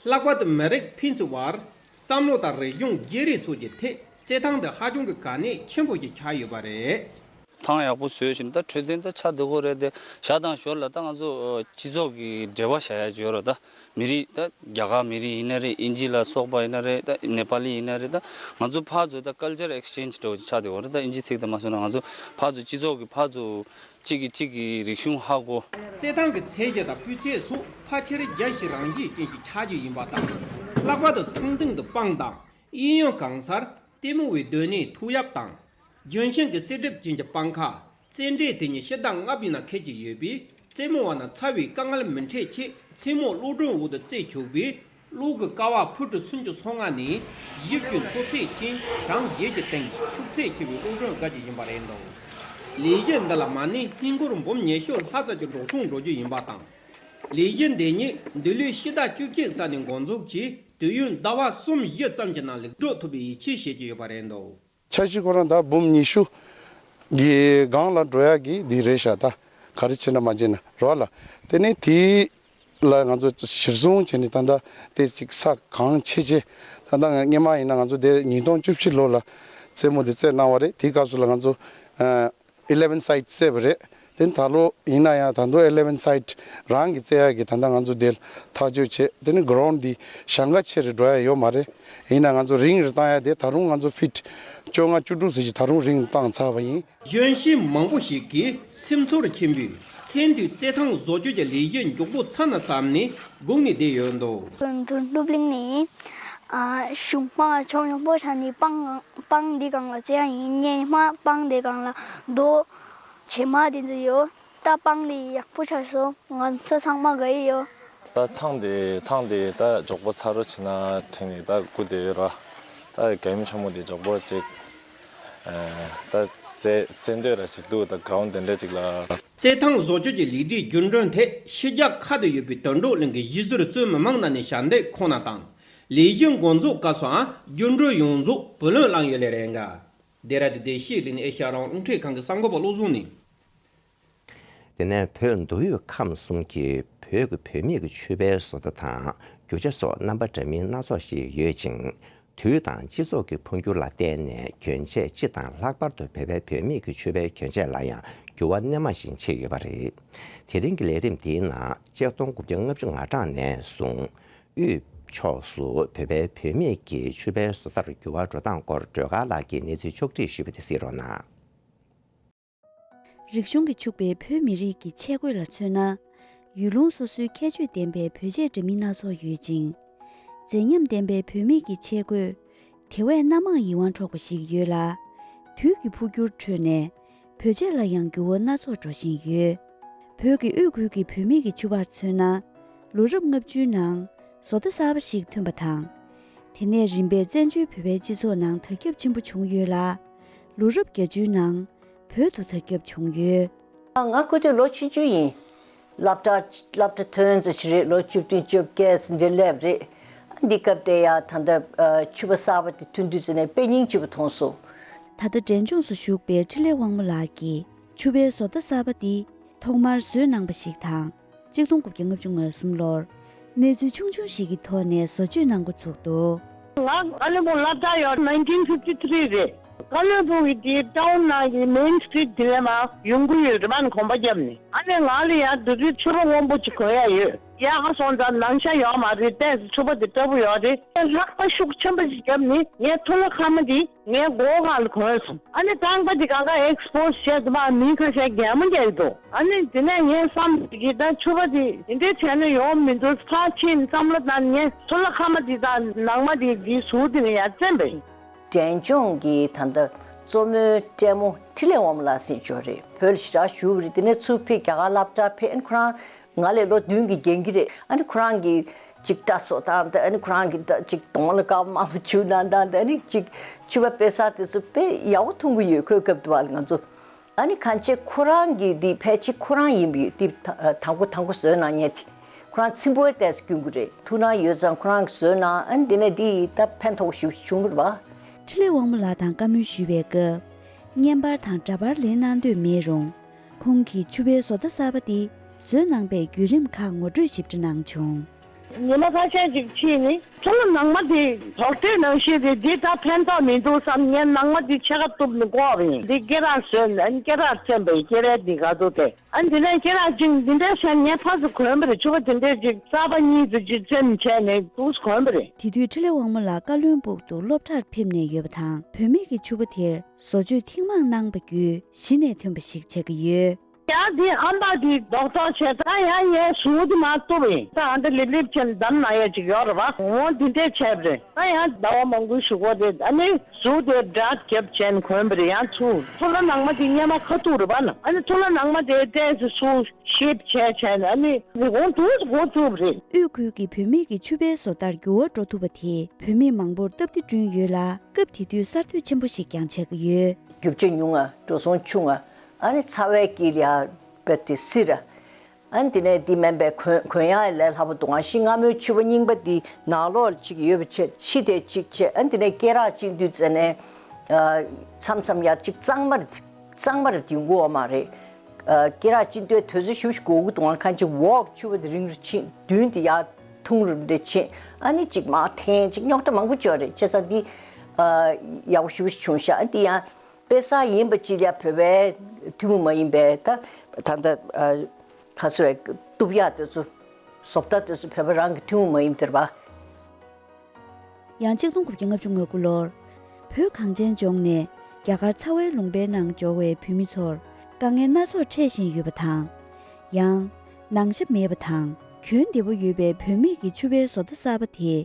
ལྷག་པར་དུ་མི་རིགས་ཕན་ཚུན་བར་བསམ་བློ་དང་རིག་གཞུང་བརྗེ་རེས་སོགས་ཀྱི་ཐད་རྩེད་ཐང་འདི་ཧ་ཅང་གི་གལ་གནད་ཆེན་པོ་ཞིག་ཆགས་ཡོད་པ་རེད། ཐང་ཡག་པོ་བཟོས་ཤིང་ད་འཕྲོད་བསྟེན་ད་ཆགས་བསྡད་ཀྱི་ཡོད་རེད་དེ། ཞར་དང་ཞོར་ལ་ད་ང་ཚོ་སྤྱི་ཚོགས་ཀྱི་འབྲེལ་བ་བྱ་ཡ་ཅིག་ཡོད་རེད། ད་མི་རིགས་ད་རྒྱ་གར་མི་རིགས་ཡིན་ན་རེད། དབྱིན་ཇི་ལ་སོགས་པ་ཡིན་ན་རེད། ད་ནེ་པ་ལི་ཡིན་ན་རེད། ད་ང་ཚོ་ཕར་ཚུར་ད་ཀལ་ཅར་ཨེག་སི་ཅེན་ཇི་འདྲ་བོ་ཅིག་ཆགས་བསྡད་ཀྱི་ཡོད་རེད། ད་དབྱིན་ཇི་ཚིག་དེ་མ་སོང་ན་ང་ཚོ་ཕར་ཚུར་སྤྱི་ཚོགས་ཀྱི་ཕར་ཚུར་གཅིག་གིས་གཅིག་གི་རིག་གཞུང་ཧ་གོ། རྩེད་ཐང་གི་མཚན་བྱེད་དང་སྤུས་ཚད་སོགས་ཕལ་ཆེར་རྒྱལ་སྤྱིའི་རང་བཞིན་ཅན་ཞིག་ཆགས་རྒྱུ་ཡིན་པ་དང་། ལྷག་པར་དུ་ཐང་སྟེང་དུ་སྤང་དང་། གཡས་གཡོན་གང་སར་ལྟད་མོ་བའི་སྡོད་གནས་ཐུག་ཡག་དང་། ལྗོན་ཤིང་གི་གསེར་གྲིབ་ཅན་གྱི་སྤང་ཁ། རྩེད་འགྲན་དེ་ཉིད་ཕྱི་ཟླ་ལྔ་པའི་ནང་འཁེལ་གྱི་ཡོད་པས། རྩེད་མོ་བ་རྣམས་ཚ་བའི་དཀའ་ངལ་མི་འཕྲད་ཆེད། མཚན་མོ་གློག་སྒྲོན་འོག་ཏུ་རྩེད་ཆོག་པས། གློག་གི་ཀ་བ་ཕུ་ཁྲི་སུམ་ཅུ་སོ་ལྔ་ནས་བཞི་བཅུ་མཐོ་ཚད་ཅན་གྲངས་བརྒྱད་ཀྱི་སྟེང་ཤུགས་ཚད་ཆེ་བའི་གློག་སྒྲོན་དགའ་རྒྱུ་ཡིན་པ་རེད་འདུག། ལས་གཞི་འདི་ལ་མ་ཎི་ཧིན་སྒོར་འབུམ་ཉི་ཤུ་ལྷག་ཙམ་གྱི་འགྲོ་སོང་འགྲོ་རྒྱུ་ཡིན་པ་དང་། ལས་གཞི་འདི་ཉིད་འདི་ལོའི་ཕྱི་ཟླ་བཅུ་གཅིག་ཙམ་ནས་འགོ་འཛུགས་ཀྱིས་དུས་ཡུན་ཟླ་བ་གསུམ་བཞི་ཙམ་གྱི་ནང་ལེགས་གྲུབ་ཐུབ་པའི་ཡིད་ཆེས་བྱེད་ཀྱི་ཡོད་པ་རེད་འདུག། འཆར་གཞི་ཁོ་རང་ད་འབུམ་ཉི་ཤུ་གི་སྒང་ལ་འགྲོ་ཡག་གི་འདི་རེད་ཤག། ད་ ག་རེ་བྱས་ན་མ་བྱས་ན་རོ་ལ། དེ་ནས་དེ་ལ་ང་ཚོ་གཞིར་བཟུང་བྱས་ནས་ད་ལྟ་དེ་ཅིག་ས་གང་ཆེ་ཆེ། ད་ལྟ་སྔོན་མ་ཡིན་ན་ང་ཚོ་དེ་ཉིས་སྟོང་བཅུ་བཞི་ལོ་ལ་རྩེད་མོ་དེ་རྩེད་གནང་བ་རེད། དེའི་སྐབས་སུ་ལ་ང་ཚོ་eleven site རྩེས་པ་རེད། དེ་ནས་ད་ལོ་ཡིན་ན་ཡང་ད་དུང་eleven site རང་གི་རྩེ་ཡག་གི་ད་ལྟ་ང་ཚོ་དེ་ཐག་གཅོད་བྱས། དེ་ནི་གྷ་རའུན་ཌི་འདི་ཞེང་ཁ་ཆེ་རུ་འགྲོ་ཡ་ཡོད་མ་རེད། ཡིན་ན་ང་ཚོ་རིང་རུ་བཏང་ཡ་དེ་ད་རུང་ང་ཚོ་ཕིཊ་བཅོ་ལྔ་བཅུ་དྲུག་ཟེར་གྱི་ད་རུང་རིང་བཏང་ཚར་བ་ཡིན། གཞོན་སྐྱེས་མང་པོ་ཞིག་གིས་སེམས་ཚོར་ཆེན་པོས་མཚན་དུས་རྩེད་ཐང་བཟོ་བཅོས་ཀྱི་ལས་གཞི་མགྱོགས་པོ་ཚར་ན་བསམ་ནས་སྒུག་ནས་བསྡད་ཡོད་འདུག། འབྲུ་སྣུབ་གླིང་ནས་གཞུང་མ་ཆོག་ཉོག་པོ་ཆ་ནས་སྤང་སྤང་འདི་སྒང་ལ་རྩེ་ཡ་ཡིན། སྔོན་མ་སྤང་འདི་སྒང་ལ་རྡོ་བྱེ་མ་དེ་ཚོ་ཡོད། ད་སྤང་འདི་ཡག་པོ་ཆགས་སོང་། ང་ཚོ་ཚང་མ་དགའ་ཡི་ཡོད། ད་ཚང་དེ་ཐང་དེ་ད་མགྱོགས་པོ་ཚར་རོ་བྱེད་ན་དྲན་ནས་ད་སྒུག་བསྡད་ཡོད་ར། ད་རྒྱལ་ཡུམ་ཆེན་མོ་དེ་མགྱོགས་པོ་ཅིག་ཨ་ད་རྩེ་རྩེ་འདོད་ར་ཅིག་འདུག། ད་གྷ་རའུན་ཌི་དེ་འདྲ་ཅིག་ལ། རྩེད་ཐང་བཟོ་བཅོས་ཀྱི་ལས་གྲྭའི་རྒྱུན་གྲོན་ཐད་ཕྱི་རྒྱལ་ཁག་ཏུ་ཡོད་པའི་དོན་གྲུབ་གླིང་གི་གཞིས་ཟུར་གཙོས་མི་མང་རྣམས་ནས་ཞལ་འདེབས་ཁོ་ན་དང་། ལས་གཞི་འགོ་འཛུགས་སྐབས་སུའང་རྒྱུན་གྲོན་ཡོངས་རྫོགས་བུ་ལོན་བླངས་ཡོད་ལེ་རེད་འགའ། ལྡེ་ར་ལྡུན་ལྟེ་བཤེས་གླིང་ཨེ་ཤ་ཡ་རང་དབང་རླུང་འཕྲིན་ཁང་གི་གསར་འགོད་པ་བློ་བཟང་ནས། དེ་ནས་བོད་མདོ་དབུས་ཁམས་གསུམ་གྱི་བོད་ཀྱི་བུད་མེད་ཀྱི་ཕྱུ་པའི་བཟོ་ལྟ་དང་རྒྱུ་ཆ་སོགས་རྣམ་པ་འདྲ་མིན་སྣ་ཚོགས་ཤིག་ཡོད་ཅིང་། དུས་དང་སྤྱི་ཚོགས་ཀྱི་འཕོ་འགྱུར་ལ་བརྟེན་ནས་གྱོན་ཆས་སྤྱི་དང་ལྷག་པར་དུ་བོད་པའི་བུད་མེད་ཀྱི་ཕྱུ་པའི་གྱོན་ཆས་ལ་ཡང་འགྱུར་བ་སྣོན་མ་བཞིན་ཕྱིན་ཡོད་པ་རེད། དེ་རིང་གི་ལས་རིམ་འདིའི་ནང་ཆིག་སྟོང་དགུ་བརྒྱ་ལྔ་བཅུ་ང་གྲངས་ནས་བཟུང་དབུས་ཕྱོགས་སུ་བོད་པའི་བུད་མེད་ཀྱི་ཕྱུ་པའི་བཟོ་ལྟར་འགྱུར་བ་འགྲོ་སྟངས་སྐོར་སྒྲོལ་དཀར་ལགས་ཀྱིས་གནས་ཚུལ་ཕྱོགས་བསྒྲིགས་ཞུས་པ་དེ་གཟིགས་རོགས་གནང་། རིག་གཞུང་གིས་ཕྱུག་པའི་བོད་མི་རིགས་ཀྱི་ཆས་གོས་ལ་མཚོན་ན། ཡུལ་ལུང་སོ་སོའི་ཁྱད་ཆོས་ལྡན་པའི་བོད་ཆས་འདྲ་མིན་སྣ་ཚོགས་ཡོད་ཅིང་། མཛེས་ཉམས་ལྡན་པའི་བུད་མེད་ཀྱི་ཆས་གོས་དེ་བས་སྣ་མང་ཡིད་དབང་འཕྲོག་པ་ཞིག་ཡོད་ལ། དུས་ཀྱི་འཕོ་འགྱུར་ཁྲོད་ནས་བོད་ཆས་ལ་ཡང་འགྱུར་བ་སྣ་ཚོགས་འགྲོ་བཞིན་ཡོད། བོད་ཀྱི་དབུས་ཁུལ་གྱི་བུད་མེད་ཀྱི་ཕྱུ་པར་མཚོན་ན། ལོ་རབས་ལྔ་བཅུའི་ནང་བཟོ་ལྟ་གསར་པ་ཞིག་ཐོན་པ་དང་། དེ་ནས་རིམ་པས་བཙན་བྱོལ་བོད་པའི་སྤྱི་ཚོགས་ནང་དར་ཁྱབ་ཆེན་པོ་བྱུང་ཡོད་ལ། ལོ་རབས་བརྒྱད་ཅུའི་ནང་བོད་དུ་དར་ཁྱབ་བྱུང་ཡོད། ང་སྐུ་དུས་ལོ་བཅུ་བཅུ་ཡིན། སློབ་གྲྭ་སློབ་གྲྭ་ཐོན་ཙམ་ཞིག་རེད། ལོ་བཅུ་བདུན་བཅོ་བརྒྱད་ཙམ་འདྲ་སླེབས་རེད། འདི་སྐབས་དེ་ཡ་ད་ལྟ་ཕྱུ་པ་གསར་པ་དེ་ཐོན་དུས་ཙམ་ནས་དཔེ་སྙིང་རྗེ་པོ་མཐོང་སོང་། ད་ལྟ་འབྲས་ལྗོངས་སུ་བཞུགས་པའི་འཕྲིན་ལས་དབང་མོ་ལགས་ཀྱིས་ཕྱུ་པའི་བཟོ་ལྟ་གསར་པ་འདི་ཐོག་མར་བཟོས་གནང་པ་ཞིག་དང་། གཅིག་སྟོང་དགུ་བརྒྱ་ལྔ་བཅུ་ང་གསུམ་ལོར་གནས་ཚུལ་ཆུང་ཆུང་ཞིག་གི་ཐོག་ནས་བཟོ་བཅོས་གནང་འགོ་ཚུགས་འདུག། ང་ཀ་ལོན་སྦུག་སློབ་གྲྭ་ཡོད། nineteen fifty three རེད། ཀ་ལོན་སྦུག་གི་དེ་ཊའུན་ནང་གི་མེན་སི་ཊི་རིཊ་དེ་ལས་མར་ཡོང་གི་ཡོད་རེད་པ། གོམ་པ་བརྒྱབ་ནས། ཨ་ནི་ང་ལ་ཡང་དེ་དུས་ཕྱུ་པ་སྔོན་པོ་ཅིག་གོན་ཡ་ཡོད། ཡག་ག་སོང་ཙང་ནང་ཤ་ཡོད་མ་རེད། ཏོག་ཙམ་ཕྱུ་པ་དེ་སྐྲ་བོ་ཡོད་རེད། ལྷགས་པ་ཤུགས་ཆེན་པོ་ཞིག་བརྒྱབ་ནས་ངའི་ཐུ་ལ་ཁ་མ་དེ་ངའི་མགོ་སྒང་ལ་གོན་སོང་། ཨ་ནི་རྐང་པ་དེ་གང་ག་ཨེག་སི་པོ་སི་བྱས་དུས་མ་མི་ཁ་ཤས་གད་མོ་རྒྱག་གི་འདུག། ཨ་ནི་དེ་ནས་ངས་བསམ་གི་ད་ཕྱུ་པ་དེ་དེ་འདྲའི་བྱས་ན་ཡོང་མི་འདུག། ཕར་ཕྱིན་བསམ་བློ་བཏང་ནས་ངས་ཐུ་ལ་ཁ་མ་དེ་དང་ནང་མ་དེ་དེའི་ཟུར་དེ་ནས་ཡར་བཙེམས་པ་ཡིན། འབྲས་ལྗོངས་ཀྱི་ད་ལྟ་གཙོ་མོའི་སྲས་མོ་འཕྲིན་ལས་དབང་མོ་ལགས་ཟེར་ཅིག་ཡོད་རེད། བོད་ལ་ཞེ་དྲག་བཞུགས་པ་རེད། དེ་ནས་ཚུར་ཕེབས་རྒྱ་གར་སློབ་གྲྭར་ཕེབས། ཨ་ནི་ཁོ་རང་ང་ལས་ལོ་བདུན་གྱིས་རྒན་གྱི་རེད། ཨ་ནི་ཁོ་རང་གིས་ཅིག་སྐྲ་བཟོ་སྟངས་དང་། ཨ་ནི་ཁོ་རང་གིས་ད་ཅིག་གདོང་ལ་དཀར་པོ་དམར་པོ་བྱུག་གནང་སྟངས་དང་། ཨ་ནི་ཅིག་ཕྱུ་པ་དཔེ་ཟ་དེ་ཚོ་དཔེ་ཡག་པོ་མཐོང་གི་ཡོད། ཁོའི་སྐབས་དུས་ལ་ང་ཚོ། ཨ་ནི་གང་བྱས་ཁོ་རང་གིས་འདི་ཕལ་ཆེར་ཁོ་རང་ཡིན་པའི་འདི་ད་དང་པོ་དང་པོ་བཟོས་གནང་མཁན་དེ། ཁོ་རང་ཚིམ་པོའི་ཏོག་ཙམ་སྐྱོན་གྱི་རེད། ཐུགས་སྣང་ཡོད་ཙང་ཁོ་རང་གིས་བཟོས་གནང་། ཨ་ནི་འདི་ནས་འདི་ད་ཕན་ཐོགས་ཤིག་བྱུང་བ་རེད་པ། འཕྲིན་ལས་དབང་མོ་ལགས་དང་བཀའ་མོལ་ཞུས་པའི་སྐབས། བརྙན་པར་དང་འདྲ་པར་ལེན་གནང་འདོད་མེད་རུང་། ཁོང་གིས་ཕྱུ་པའི་བཟོ་ལྟ་གསར་པ་འདི་བཟོས་གནང་པའི་བརྒྱུད་རིམ་ཁག་ངོ་སྤྲོད་ཞིབ་ཕྲ་གནང་བྱུང་། ཉི་མ་ཁ་ཤས་ཅིག་ཕྱིན་ནས་ཐུ་ལ་ནང་མ་དེ་དོག་ཁྲེས་ནང་བཞིན་རེད། འདི་ད་ཕན་ཐོགས་མི་འདུག་བསམ། ངས་ནང་མ་དེ་ཕྱེད་ཀ་གཏུབ་ནས་བཀོག་པ་ཡིན། འདི་སྐེ་རགས་བཟོས་ནས། ཨ་ནི་སྐེ་རགས་བཙེམས་པ་ཡིན། སྐེ་རགས་འདི་ག་ཚོད་དེ། ཨ་ནི་དེ་ནས་སྐེ་རགས་གཅིག་འདི་འདྲའི་བྱས་ནས་ངས་ཕར་ཚུར་གོན་པ་རེད། ཕྱུ་པ་དེ་འདྲས་ཅིག་གསར་པ་གཉིས་ཙམ་ཅིག་བཙེམས་བྱས་ནས་འདུག་གོན་པ་རེད། དེ་དུས་འཕྲིན་ལས་དབང་མོ་ལགས་ཀ་ལོན་སྦུག་ཏུ་སློབ་གྲྭར་ཕེབས་ནས་ཡོད་པ་དང་། བུད་མེད་ཀྱི་ཕྱུ་པ་དེར་བཟོ་བཅོས་ཐེངས་མང་གནང་པ་བརྒྱུད་གཞི་ནས་ཐོན་པ་ཞིག་ཆགས་ཀྱི་ཡོད། ཡང་དེ་ཨམ་པ་དེ་རྡོག་རྡོག་བྱས། ད་ཡང་ངས་ཟུར་དེ་མར་གཏུབ་པ་ཡིན། ད་ཨ་འདྲ་ལེབ་ལེབ་བྱས་ནས་བསྡམས་གནང་ཡ་ཅིག་ཡོད་རེད་པ། འོ་དེ་འདྲས་བྱས་པ་རེད། ད་ཡང་ཟླ་བ་མང་པོའི་གཞུག་གུ་དེ་ཨ་ནི་ཟུར་དེ་འདྲ་བརྒྱབ་བྱས་ནས་གོན་པ་རེད། ཡང་ཚུར་ཐུ་ལ་ནང་མ་དེ་སྔོན་མ་ཁ་ཐུག་རེད་པ་ན། ཨ་ནི་ཐུ་ལ་ནང་མ་དེ་ཏོག་ཙམ་ཚུར་ཤེབ་བྱས་བྱས་ནས་ཨ་ནི་འོང་དུས་འགོ་བཙུགས་པ་རེད། དབུས་ཁུལ་གྱི་བུད་མེད་ཀྱི་ཕྱུ་པའི་བཟོ་ལྟར་འགྱུར་བ་འགྲོ་ཐུབ་པ་དེས་བུད་མེད་མང་པོར་སྟབས་བདེ་བསྐྲུན་ཡོད་ལ། སྐབས་དེ་དུས་གསར་གཏོད་ཆེན་པོ་ཞིག་ཀྱང་ཆགས་ཀྱི་ཡོད། རྒྱུ་ཆ་ཉུང་ང་འགྲོ་སོང་ཆུང་ང་། ཨ་ནི་ཚ་བའི་དཀྱིལ་ལ་ཡ་བེད་དེ་བསིལ་ར། ཨ་ནི་དེ་ནས་དེ་མིན་པའི་གོན་གོན་ཡག་ལས་སླ་པོ་འདུག། ང་ཤི་སྔ་མོའི་ཕྱུ་པ་རྙིང་པ་དེ་ནང་ལོགས་ལ་གཅིག་ཡོད་པ་བྱས། ཕྱི་དེ་གཅིག་བྱས། ཨ་ནི་དེ་ནས་སྐེ་རགས་གཅིག་དུས་ཙ་ནས་ཨ་མཚམས་མཚམས་ཡ་གཅིག་གཙང་མ་རེད། གཙང་མ་རེད། ཡོང་གི་ཡོད་མ་རེད། ཨ། སྐེ་རགས་ཅིག་འདོད་དུས་ཚོད་ཞིབ་ཞིབ་འགོར་གི་འདུག་ཁ་ཅིག་འོག་ཕྱུ་པ་དེ་རིང་རུ་ཕྱིན། མདུན་དེ་ཡར་ཐུང་རུ་འདྲ་ཕྱིན། ཨ་ནི་ཅིག་མར་འཐེན། ཅིག་རྙོག་དྲ་མང་པོ་ཅིག་ཡོད་རེད། བྱས་ཙང་འདི། ཨ། ཡག་པོ་ཞིབ་ཞིབ་བྱུང་ཤག་ཨ། འདི་ཡང་དཔེ་བཟང་ཡིན་པ་ཅིག་ལ་བོད་པའི་ཐུན་མོང་མ་ཡིན་པའི་ད་ད་ལྟ། ཨ། ག་ཚོད་རེད། གཏུབ་ཡག་དེ་ཚོ། བཟོ་ལྟ་དེ་ཚོ་བོད་པ་རང་གི་ཐུན་མོང་མ་ཡིན་པ་དེ་རེད་པ། ཡང་ཆིག་སྟོང་དགུ་བརྒྱ་ལྔ་བཅུ་ང་དགུ་ལོར། བོད་གངས་ཅན་ལྗོངས་ནས་རྒྱ་གར་ཚ་བའི་ལུང་པའི་ནང་འབྱོར་བའི་བོད་མི་ཚོར་དཀའ་ངལ་སྣ་ཚོགས་འཕྲད་བཞིན་ཡོད་པ་དང་། ཡང་། ནང་ཆ་མེད་པ་དང་གྱོན་བདེ་པོ་ཡོད་པའི་བུད་མེད་ཀྱི་ཕྱུ་པའི་བཟོ་ལྟ་གསར་པ་དེ་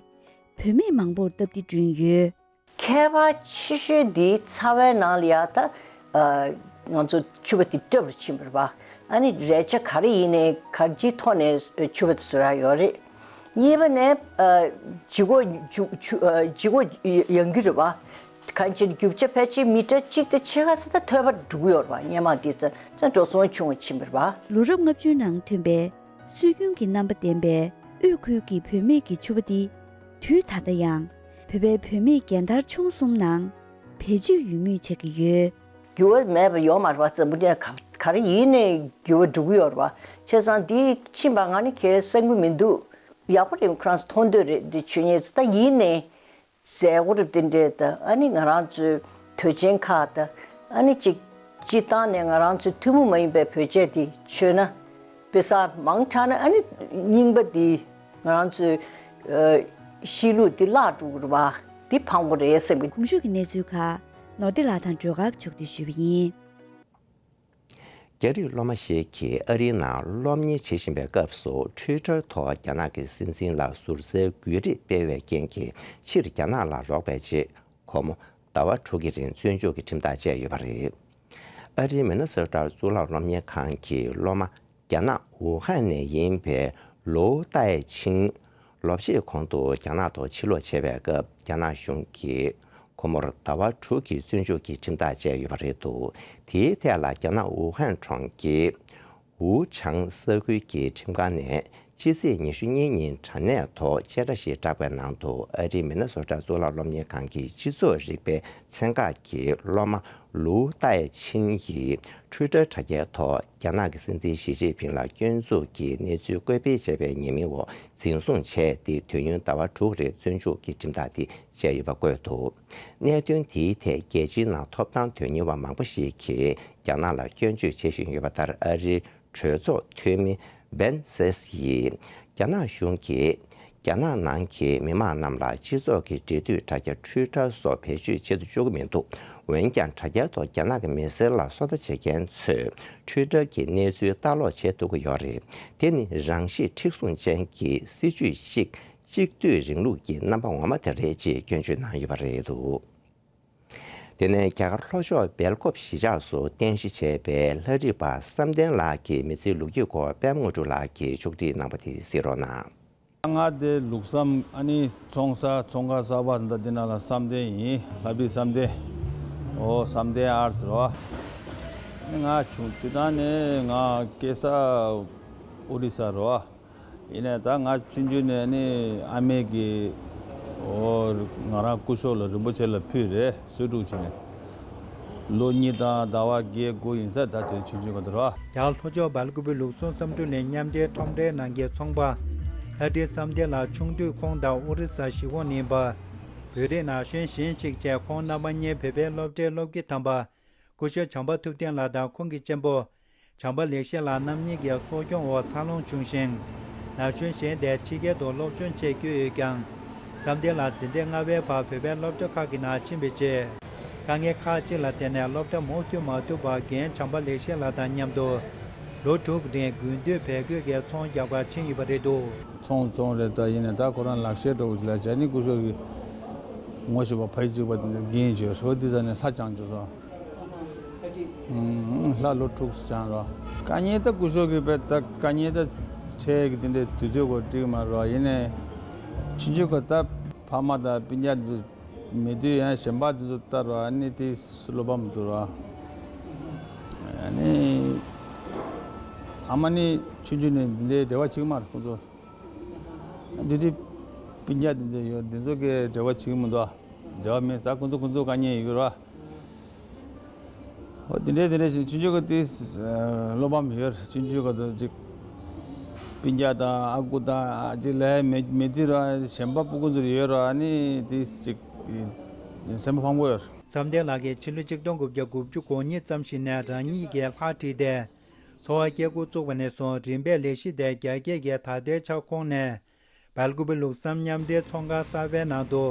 བུད་མེད་མང་པོར་སྟབས་བདེ་བསྐྲུན་ཡོད། ཁྱད་པར་ཆེ་ཤོས་འདི་ཚ་བའི་ནང་ལ་ཡ་ད། ཨ། ང་ཚོ་ཕྱུ་པ་དེ་བཀྲབ་རུ་ཕྱིན་པ་རེད་པ། ཨ་ནི་རས་ཆ་ག་རེ་ཡིན་ནའི་ག་རེ་ཅིའི་ཐོག་ནས་ཕྱུ་པ་དེ་བཟོ་ཡག་ཡོད་རེད། གཉིས་པ་ནས། ཨ། ལྗིད་ཁོག་ཆུ་ཆུ། ཨ། ལྗིད་ཁོག་ཡངས་རྒྱུ་རེད་པ། གང་ཕྱིར་རྒྱུ་ཆ་ཕལ་ཆེར་མི་ཊར་གཅིག་དང་ཕྱེད་ཀ་ཙམ་ད་ཐོལ་པ་འགྲོ་གི་ཡོད་རེད་པ། སྔོན་མ་དེ་ཙམ་ཙམ་འགྲོ་སོང་བྱུང་བ་ཕྱིན་པ་རེད་པ། ལོ་རབས་ལྔ་བཅུའི་ནང་ཐོན་པའི་སྲོལ་རྒྱུན་གྱི་རྣམ་པ་ལྡན་པའི་དབུས་ཁུལ་གྱི་བུད་མེད་ཀྱི་ཕྱུ་པ་འདི། དུས་ད་ལྟ་ཡང་བོད་པའི་བུད་མེད་རྒན་དར་ཆུང་གསུམ་ནང་བེད་སྤྱོད་ཡོད་མུས་ཆགས་ཀྱི་ཡོད། འགྱུར་བ་མེད་པ་ཡོད་མ་རེད་པ། འཛམ་བུ་གླིང་ག་ག་རེ་ཡིན་ནའི་འགྱུར་བ་འགྲོ་གི་ཡོད་རེད་པ། བྱས་ཙང་འདི་ཕྱིན་པ་ང་ནི་གའི་བསམ་གྱི་མི་འདུག་ཡག་པོ་རེད། ཁོ་རང་ཚོ་མཐོང་འདོད་རེད། འདི་ཆོས་ཉིད་ད་ཡིན་ནའི། མཛད་སྒོ་རེད་དེ་འདྲས་དང་། ཨ་ནི་ང་རང་ཚོའི་དུས་ཆེན་ཁག་དང་། ཨ་ནི་གཅིག་སྤྱིར་བཏང་ནས་ང་རང་ཚོའི་ཐུན་མོང་མ་ཡིན་པའི་བོད་ཆས་དེ་མཆོད་ན། དཔེ་བཟང་མང་དྲགས་ན། ཨ་ནི་རྙིང་པ་འདི་ང་རང་ཚོའི། ཨ། གཤིས་ལུགས་འདི་བརླག་འགྲོ་གི་རེད་པ། འདི་ཕངས་པོ་རེད་བསམ་གི། གོང་ཞུས་ཀྱི་གནས་ཚུལ་ཁག་ནོར་བདེ་ལགས་དང་སྒྲོལ་དཀར་མཆོག་གིས་ཞུས་པ་ཡིན། རྒྱ་རིགས་སློབ་མ་ཞིག་གིས་ཨ་རིའི་ནང་སློབ་གཉེར་བྱེད་བཞིན་པའི་སྐབས་སུ། ཊུའི་ཊར་ཐོག་རྒྱ་ནག་གི་སྲིད་འཛིན་ལ་ཟུར་ཟའི་བརྒྱུད་རིམ་སྤེལ་བའི་རྐྱེན་གྱིས་ཕྱིར་རྒྱ་ནག་ལ་ལོག་པའི་རྗེས། ཁོ་མོ་ཟླ་བ་དྲུག་གི་རིང་བཙོན་འཇུག་གི་ཁྲིམས་ཐག་བཅད་ཡོད་པ་རེད། ཨ་རིའི་མི་ནི་སོ་ཊར་གཙུག་ལག་སློབ་གཉེར་ཁང་གི་སློབ་མ། རྒྱ་ནག་ཝུ་ཧན་ནས་ཡིན་པའི་ལོའུ་ཏའེ་ཆིང་། ལོ་ཕྱེད་གོང་དུ་རྒྱ་ནག་ཏུ་ཕྱིར་ལོག་བྱས་པའི་སྐབས། རྒྱ་ནག་གཞུང་གིས་ཁོ་མོར་ཟླ་བ་དྲུག་གི་བཙོན་འཇུག་གི་ཁྲིམས་ཐག་བཅད་ཡོད་པ་རེད་འདུག་དེའི་ཐད་ལ། རྒྱ་ནག་ཝུ་ཧན་གྲོང་ཁྱེར་ཝུ་ཆང་ས་ཁུལ་གྱི་ཁྲིམས་ཁང་ནས་ཕྱི་ཚེས་ཉི་ཤུ་གཉིས་ཉིན་དྲ་གནས་ཐོག་བཅད་ཁྲ་ཞིག་བསྒྲགས་པའི་ནང་དུ། ཨ་རིའི་མི་ནི་སོ་ཊར་གཙུག་ལག་སློབ་གཉེར་ཁང་གི་སྤྱི་ཚོགས་རིག་པའི་ཚན་ཁག་གི་སློབ་མ་ལུའུ་ཏའེ་ཆིན་ཡིས་ཊུའི་ཊར་དྲ་རྒྱའི་ཐོག་རྒྱ་ནག་གི་སྲིད་འཛིན་ཞི་ཅིན་ཕིང་ལ་སྐྱོན་འཛུགས་ཀྱི་གནས་ཚུལ་བཀོད་སྤེལ་བྱས་པའི་ཉེས་མིང་འོག་འཛིན་བཟུང་བྱས་ཏེ། དུས་ཡུན་ཟླ་བ་དྲུག་རིང་བཙོན་འཇུག་གི་ཁྲིམས་ཐག་དེ་བཅད་ཡོད་པ་བཀོད་འདུག་གནད་དོན་དེའི་ཐད་རྒྱལ་སྤྱིའི་ནང་ཐོབ་ཐང་དོན་གཉེར་བ་མང་པོ་ཞིག་གིས་རྒྱ་ནག་ལ་སྐྱོན་བརྗོད་བྱེད་བཞིན་ཡོད་པ་ལྟར། ཨ་རིའི་གྲོས་ཚོགས་འཐུས་མི་བན་སེས་ཡིས་རྒྱ་ནག་གཞུང་གིས་རྒྱ་ནག་ནང་གི་མི་མང་རྣམས་ལ་སྤྱི་ཚོགས་ཀྱི་འབྲེལ་མཐུད་དྲ་རྒྱ་ཊུའི་ཊར་སོགས་བེད་སྤྱོད་བྱེད་དུ་བཅུག་གི་མི་འདུག་འོན་ཀྱང་། དྲ་རྒྱའི་ཐོག་རྒྱ་ནག་གི་མི་སེར་ལ་སོ་ལྟ་བྱེད་མཁན་ཚོས་ཊུའི་ཊར་གྱི་གནས་ཚུལ་ལྟ་ཀློག་བྱེད་ཐུབ་ཀྱི་ཡོད་རེད། དེ་ནི་རང་གཤིས་མཁྲེགས་བཟུང་ཅན་གྱི་སྲིད་ཇུས་ཤིག་གཅིག་སྡུད་རིང་ལུགས་ཀྱི་རྣམ་པ་ངོ་མ་དེ་རེད་ཅེས་སྐྱོན་བརྗོད་གནང་ཡོད་པ་རེད་འདུག་དེ་ནས་རྒྱ་གར་ལྷོ་ཕྱོགས་སྦེལ་ཀོབ་གཞིས་ཆགས་སུ་རྟེན་གཞི་བྱས་པའི་ལྷ་རིས་པ་བསམ་གཏན་ལགས་ཀྱི་མི་ཚེའི་ལོ་རྒྱུས་སྐོར་པད་མ་དངོས་གྲུབ་ལགས་ཀྱིས་ཕྱོགས་སྒྲིག་གནང་བ་དེ་གཟིགས་རོགས་གནང་། ང་དེ་ལུགས་བསམ། ཨ་ནི་ཚོང་ས་ཚོང་ཁང་གསར་པ་འདི་འདི་ནང་ལ་བསམ་གཏན་ཡིན། ལྷ་རིས་བསམ་གཏན། ཨོ་བསམ་གཏན་ཨར་ཟེར་བ། ཨ་ནི་ང་ཆུང་དུས་དང་ནས་ང་སྐྱེས་ས་ཨོ་རི་ས་རེད་བ། ཡིན་ནའི་ད་ང་ཆུང་ཆུང་ནས་ནི་ཨ་མས་ཀྱིས་ཨོ་ང་རང་སྐུ་ཞབས་ལ་རིན་པོ་ཆེ་ལ་ཕུལ་རེད། གསོས་ཕྲུག་བྱས་ནས། ལོ་གཉིས་དང་ཟླ་བ་བརྒྱད་དགུ་ཡིན་ས། ད་དེ་ཆུང་ཆུང་ག་དུ་ར། རྒྱ་ལྷོ་ཕྱོགས་སྦེལ་ཀོབ་ལུགས་སྲོལ་བསམ་གྲུབ་ནས་མཉམ་འབྲེལ་ཁྲོམ་རའི་ནང་གི་ཚོང་པ་ལྷ་སྒྲོལ་བསམ་གཏན་ལགས་ཆུང་དུས་ཁོང་དང་ཨོ་རི་ས་གཞིས་ཁོངས་ནས་ཡིན་པ། བོད་རིགས་ན་གཞོན་གཞན་ཞིག་བཅས་ཁོང་རྣམ་པ་གཉིས་བོད་པའི་སློབ་གྲྭའི་སློབ་དགེ་དམ་པ། སྐུ་ཞབས་བྱམས་པ་ཐུབ་བསྟན་ལགས་དང་ཁོང་གི་གཅེན་པོ། བྱམས་པ་ལེགས་བཤད་ལགས་རྣམ་གཉིས་ཀྱི་གསོ་སྐྱོང་འོག་འཚར་ལོངས་བྱུང་ཞིང་། ན་གཞོན་གཞན་དེ་ཕྱི་རྒྱལ་དུ་སློབ་སྦྱོང་ཆེད་བསྐྱོད་ཡོད་ཀྱང་། བསམ་གཏན་ལགས་འཛིན་གྲྭའི་ལྔ་པའི་བར་བོད་པའི་སློབ་གྲྭ་ཁག་གི་ནང་ཕྱིན་པའི་རྗེས། དཀའ་ངལ་ཁག་ཅིག་ལ་བརྟེན་ནས་སློབ་གྲྭ་མུ་མཐུད་མ་ཐུབ་པར། རྒན་བྱམས་པ་ལེགས་བཤད་ལགས་དང་མཉམ་དུ་ལོ་དྲུག་རིང་དགུན་དུས་བལ་གོས་ཀྱི་ཚོང་རྒྱག་པར་ཕྱིན་ཡོད་པ་རེད་འདུག་ཚོང་ཚོང་རེད། ད་ཡིན་ནའི་ད་ཁོ་རང་ལག་ཤེས་འདྲ་བོ་ཞིག་ལ་བྱས་ནས་སྐུ་ཞབས་ཀྱིས་ངོ་ཤེས་པ་ཕ་ཡུལ་གཅིག་པ་དེ་འདྲ་རྒན་བྱས་ཧྲོ་དེ་ཟ་ནས་ལྷ་བཅངས་བྱས་སོང་། ལྷ་ལོ་དྲུག་ཙམ་བཅངས་རོགས། དཀའ་ངལ་ད་སྐུ་ཞབས་ཀྱིས་བས་ད་དཀའ་ངལ་ད་འཕྲད་ཀྱི་དེ་འདྲའི་དུས་ཚོད་གོ་འགྲིག་མ་རོགས། ཡིན་ནའི་ཆུང་ཆུང་གི་ད་ཕ་མ་དང་སྤུན་ཀྱག་དེ་ཚོ་མེད་དུས་ཡང་གཞན་པ་དེ་ཚོ་ལྟ་རོགས། ཨ་ནི་དེ་བློ་ཕམ་འདུག་རོགས། ཨ་ནི་ཨ་མ་ནི་ཆུང་ཆུང་ནས་འདི་འདྲའི་འབྲེལ་བ་བྱེད་ཀྱི་མ་རེད་ཁོང་ཚོ། འདི་འདི་སྤུན་ཀྱག་འདི་འདྲ་ཡོད། འདི་ཚོ་གི་འབྲེལ་བ་བྱེད་ཀྱི་མི་འདུག་འབྲེལ་བ་མེད་ས། ཁོང་ཚོ་ཁོང་ཚོ་དཀའ་ངལ་ཡོད་ཀྱི་རེད་བ། འོ་དེ་འདྲའི་དེ་འདྲའི་ཞིག་ཆུང་ཆུང་གི་དེ་བློ་ཕམ་ཡོད། ཆུང་ཆུང་གི་དེ་ཅིག་སྤུན་ཀྱག་དང་ཨ་ཁུ་དང་ཅིག་ལས་མེད་མེད་དུས་ར་གཞན་པ་སྤུ་གུ་ཚོ་ཡོད་ར། ཨ་ནི་དེ་ཅིག་སེམས་པ་ཕམ་གི་ཡོད། བསམ་གཏན་ལགས་ཀྱིས་ཕྱི་ལོ་ཆིག་སྟོང་དགུ་བརྒྱ་དགུ་བཅུ་གོ་གཉིས་ཙམ་ཞིག་ནས་རང་ཉིད་ཀྱིས་ལྷ་བྲིས་ཏེ་འཚོ་བ་སྐྱེལ་འགོ་བཙུགས་པ་ནས་བཟུང་རིམ་པས་ལས་གཞི་དེ་རྒྱ་སྐྱེད་ཀྱིས་ད་ལྟའི་ཆར་ཁོང་ནས་སྦེལ་ཀོབ་ལུགས་བསམ་མཉམ་འབྲེལ་ཚོང་ཁང་གསར་པའི་ནང་དུ་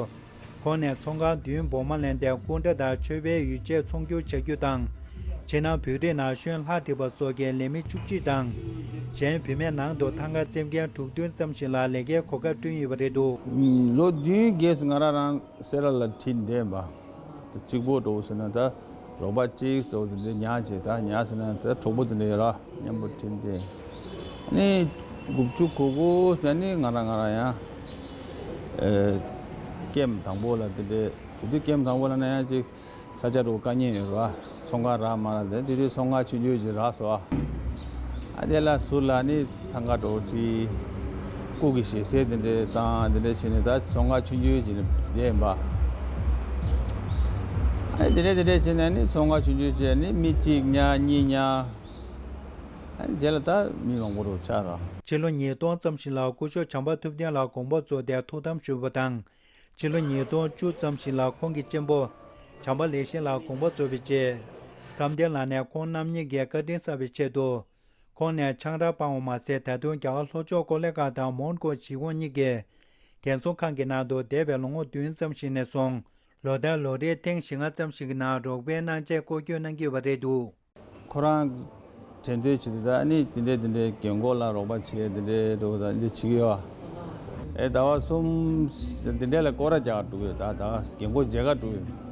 ཁོང་ནས་ཚོང་ཁང་བདུན་སྦོ་མ་ལེན་ཏེ་སྐུ་འདྲ་དང་མཆོད་པའི་ཡོ་བྱད་ཚོང་སྒྱུར་བྱ་རྒྱུ་དང་། ཕྱི་ནང་བོད་རིགས་ན་གཞོན་ལྷ་བྲིས་པ་སོགས་ཀྱི་ལས་མི་བཅུ་གཅིག་དང་། གཞན་བུད་མེད་ནང་དུ་ཐང་ག་རྩེད་མཁན་དྲུག་བདུན་ཙམ་ཞིག་ལ་ལས་ཀའི་གོ་སྐབས་བསྐྲུན་ཡོད་པ་རེད་འདུག་ལོ་བདུན་རྗེས་སུ་ང་རང་རང་སེ་ར་ལ་ཁྲིད་བསྡད་པ། ད་གཅིག་པོ་འགྲོ་ཟེར་ན་ད་རོགས་པ་གཅིག་འགྲོ་དེ་འདྲ་ཉར་བྱས། ད་ཉར་ཟེར་ན་ད་གྲོགས་པོ་དེ་འདྲ་ཡོད་ར། མཉམ་པོ་ཁྲིད་བསྡད། ཨ་ནི་དགུ་བཅུ་གོ་དགུ་ནས་ནི་ང་རང་ང་རང་ཡང་ཨེ་ཀེམ་དང་པོ་ལ་དེ་འདྲ། དེ་དུས་ཀེམ་དང་པོ་ལ་ན་ཡང་ཅིག་ས་ཆ་རུ་དཀའ་ངལ་ཡོད་ར། ཚོང་ཁང་རག་མ་རག་དེ་དེ་དུས་ཚོང་ཁང་ཆུང་ཆུང་ཅིག་རག་སོང་ཨ། ཨ་དེ་ལ་ཟུར་ལ་ནི་ཐང་ག་འགྲོ་ཅིག་སྐུ་གི་ཞལ་ཟས་དེ་འདྲ་བཏང་། དེ་འདྲ་བྱས་ནས་ད་ཚོང་ཁང་ཆུང་ཆུང་ཅིག་ནས་བསྡད་ཡིན་པ། ཨ་དེ་འདྲ་དེ་འདྲ་བྱས་ནས་ནི་ཚོང་ཁང་ཆུང་ཆུང་ཅིག་ནི་མི་གཅིག་ཉར་གཉིས་ཉར། ཨ་རྗེས་ལ་ད་མི་མང་པོ་རུ་ཆགས་ར། ཕྱི་ལོ་ཉིས་སྟོང་ཙམ་ཞིག་ལ་སྐུ་ཞབས་བྱམས་པ་ཐུབ་བསྟན་ལ་དགོངས་པ་རྫོགས་ཏེ་ཐུགས་དམ་བཞུགས་པ་དང་། ཕྱི་ལོ་ཉིས་སྟོང་བཅུ་ཙམ་ཞིག་ལ་ཁོང་གི་གཅེན་པོ་བྱམས་པ་ལེགས་བཤད་ལགས་དགོངས་པ་རྫོགས་པའི་རྗེས། བསམ་གཏན་ལགས་ནས་ཁོང་རྣམ་གཉིས་ཀྱི་བཀའ་དྲིན་བསགས་པའི་ཆེད་དུ། ཁོང་ནས་ཆང་རག་སྤངས་པ་མ་ཟད། ད་དུང་རྒྱ་གར་ལྷོ་ཕྱོགས་ཀོ་ལི་གྷལ་དང་མོན་གྷོ་གཞིས་ཁོངས་གཉིས་ཀྱི་རྒན་གསོ་ཁང་གི་ནང་དུ་འདས་པའི་ལོ་ངོ་བདུན་ཙམ་ཞིག་ནས་བཟུང་ལོ་ལྟར་ལོ་རེའི་ཐེངས་བཞི་ལྔ་ཙམ་ཞིག་གི་ནང་རོགས་པའི་གནང་ཆས་སྐོར་སྐྱོད་གནང་གི་ཡོད་པ་རེད་འདུག་ཁོ་རང་དྲན་རྟེན་བྱེད་དུས་ད་ནི་དེ་འདྲའི་དེ་འདྲའི་རྒན་གོག་ལ་རོགས་པ་བྱེད་དེ་འདྲའི་འགྲོ་ད་འདི་བྱེད་ཀྱི་ཡོད། ཨེ་ཟླ་བ་གསུམ་དེ་འདྲའི་ལ་སྐོར་ར་རྒྱག་འགྲོ་གི་ཡོད། ད་ད་རྒན་གོག་མཇལ་ཁ་འགྲོ་གི་ཡོད།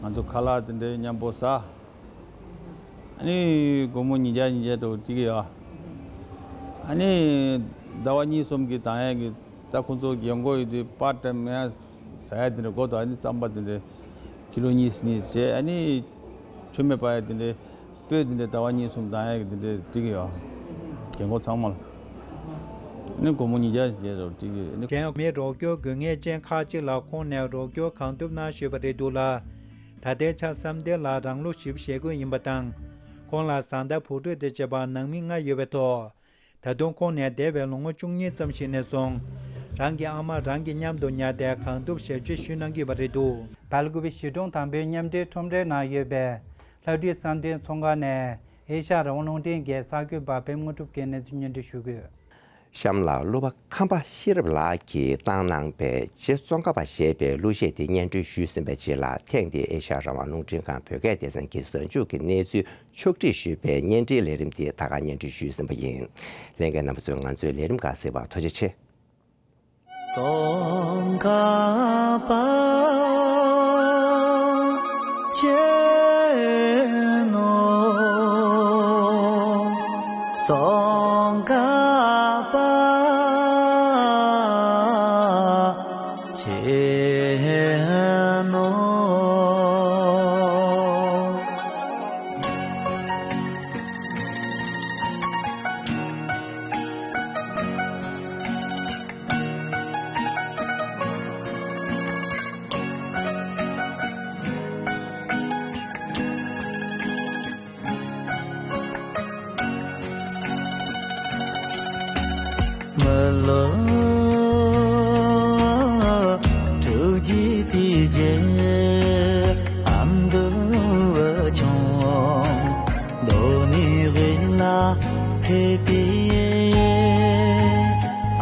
ང་ཚོ་ཁ་ལག་དེ་འདྲའི་མཉམ་པོ་ཟ། ཨ་ནི་སྒོར་མོ་ཉིས་བརྒྱ་ཉིས་བརྒྱ་འགྲོ་བྱེད་ཀྱི་ཡོད། ཨ་ནི་ཟླ་བ་གཉིས་གསུམ་གྱི་དང་ཡས་ཀྱི་ད་ཁོང་ཚོ་རྒན་གོག་ཡོད་དུས་པར་ཊེམ་ཡང་ཟ་ཡ་དེ་འདྲ་དགོས་དོ། ཨ་ནི་རྩམ་པ་དེ་འདྲ་ཀི་ལོ་གཉིས་གཉིས་བྱས། ཨ་ནི་མཆོད་མེ་སྤར་ཡ་དེ་འདྲ་སྤོས་དེ་འདྲ་ཟླ་བ་གཉིས་གསུམ་དང་ཡ་གི་དེ་འདྲ་སྤྲད་ཀྱི་ཡོད། རྒན་གོག་ཚང་མ་ལ་ཨ་ནི་སྒོར་མོ་ཉིས་བརྒྱ་ཞིག་རྒྱལ་རོགས་སྤྲད་ཀྱི་ཡོད། ཨ་ནི་གཞན་མི་རོགས་སྐྱོར་དགོས་ངེས་ཅན་ཁག་ཅིག་ལ་ཁོང་ནས་རོགས་སྐྱོར་གང་ཐུབ་གནང་བཞིན་པ་རེད་འདུག་ལ། ད་ལྟའི་ཆར་བསམ་གཏན་ལགས་རང་ལོ་བཞི་བཅུ་ཞེ་དགུ་ཡིན་པ་དང་། ཁོང་ལ་བཟའ་ཟླ་བུ་ཕྲུག་དང་བཅས་པ་ནང་མི་ལྔ་ཡོད་པའི་ཐོག་ད་དུང་ཁོང་ནས་འདས་པའི་ལོ་ངོ་བཅུ་གཉིས་ཙམ་ཞིག་ནས་བཟུང་རང་གི་ཨ་མ་རང་གི་མཉམ་དུ་ཉར་ཏེ་གང་ཐུབ་ཞབས་ཕྱི་ཞུས་གནང་གི་ཡོད་པ་རེད་འདུག་སྦེལ་ཀོབ་གཞིས་གྲོང་དང་པོའི་མཉམ་འབྲེལ་ཁྲོམ་རའི་ནང་ཡོད་པའི་ལྷ་བྲིས་བསམ་གཏན་ཚོང་ཁང་ནས་ཨེ་ཤ་ཡ་རང་དབང་རླུང་འཕྲིན་གྱི་གསར་འགོད་པ་པད་མ་དངོས་གྲུབ་ཀྱིས་གནས་ཚུལ་སྙན་སྒྲོན་ཞུ་གི་ཡོད། གཤམ་ལ་གླུ་བ་ཁམས་པ་ཤེས་རབ་ལགས་ཀྱིས་བཏང་གནང་པའི་རྗེ་ཙོང་ཁ་པ་ཞེས་པའི་གླུ་གཞས་དེ་སྙན་སྒྲོན་ཞུས་ཟིན་པའི་རྗེས་ལ། ཐེངས་འདིའི་ཨེ་ཤ་ཡ་རང་དབང་རླུང་འཕྲིན་ཁང་བོད་སྐད་སྡེ་ཚན་གྱི་གཟའ་མཇུག་གི་གནས་ཚུལ་ཕྱོགས་སྒྲིག་ཞུས་པའི་བརྙན་འཕྲིན་ལས་རིམ་འདི་ད་ག་སྙན་སྒྲོན་ཞུས་ཟིན་པ་ཡིན། ལྷན་རྒྱས་རྣམ་པ་ཚོས་ང་ཚོའི་ལས་རིམ་ག་གཟིགས་པར་ཐུགས་རྗེ་ཆེ། ཙོང་ཁ་པ་ཆེ་ནོ། ཙོང་ཁ་པ་ཆེ་ནོ། མི་ལོ་དྲུག་ཅུ་དུས་ཀྱི་ཨ་མདོ་ཆུང་མདོ་ནས་དབུས་ལ་ཕེབས་པའི་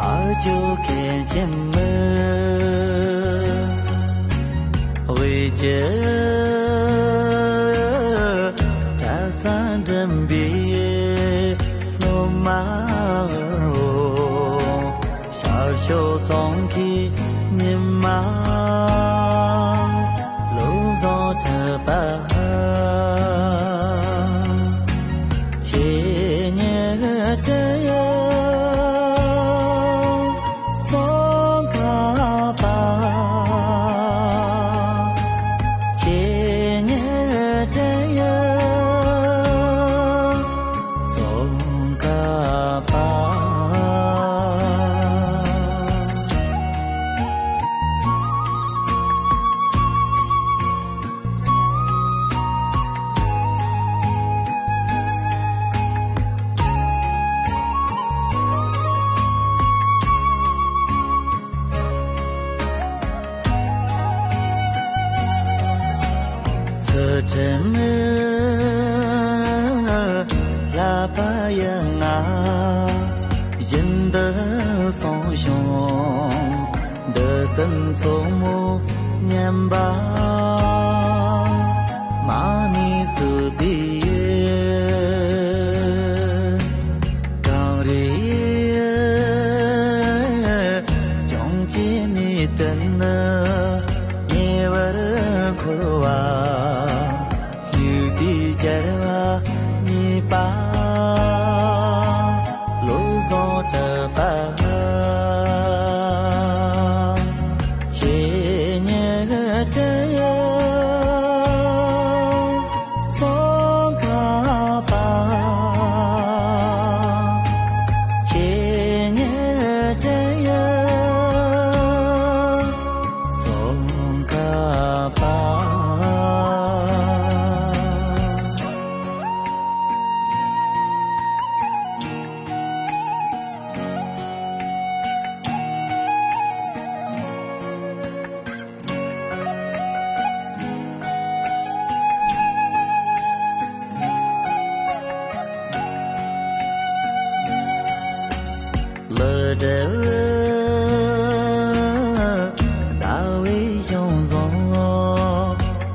ཨ་ཇོ་མཁན་ཆེན་མི། དབུས་ཀྱི་གྲྭ་ས་འགྲིམ་པའི་སློབ་མ་འོ། ཤར་ཕྱོགས་ཙོང་ཁའི་ཉི་མ་བློ་བཟང་གྲགས་པ། ཁྱེད་ཉིད་བྲལ་ཡང་ཙོང་ཁ་པ། ཁྱེད་ཉིད་བྲལ་ཡང་ཙོང་ཁ་པ། པ་ཡི་ང་བཞིན་དུ་སོང་ཞིང་། འདི་ཙམ་མཚོ་མོ་མཉམ་པ་མ་ནི་སུ་དེ་ཡི། གངས་རི་ལྗོངས་ཀྱི་ནི་དོན་ནི་ཉེ་བར་འཁོར་བ། ཡུལ་དེའི་རྒྱལ་བ་གཉིས་པ། བློ་བཟང་གྲགས་པ། ཆོས་ཉིད་དྲི་ཡི་ཙོང་ཁ་པ། ཆོས་ཉིད་དྲི་ཡི་ཙོང་ཁ་པ། ལུས་འབྲེལ་ཟླ་བའི་ཞིང་བཟང་།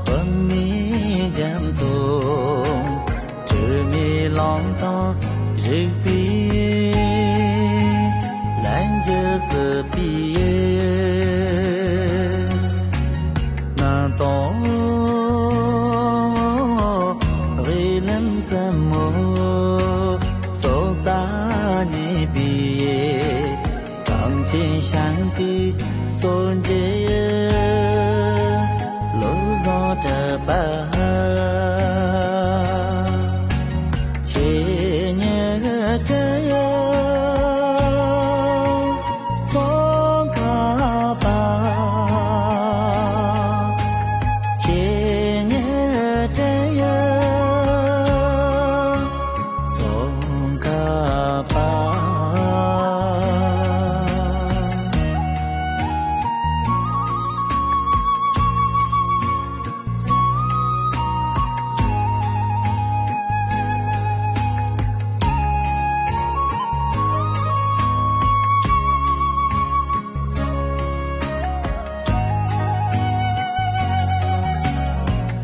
པདྨའི་རྒྱ་མཚོ། དྲི་མེད་གླིང་དང་རིག་པའི་ལྷན་ཅིག་སྲིད་པའི་ངང་དང་དབུས་ལམ་ཟབ་མོ་སོགས་རྩ་གཉིས་པའི། གངས་ཅན་ཤིང་རྟའི་སྲོལ་འབྱེད་བློ་བཟང་གྲགས་པ། ཆོས་ཉིད་དྲི་ཡི་ཙོང་ཁ་པ། ཆོས་ཉིད་དྲི་ཡི་ཙོང་ཁ་པ།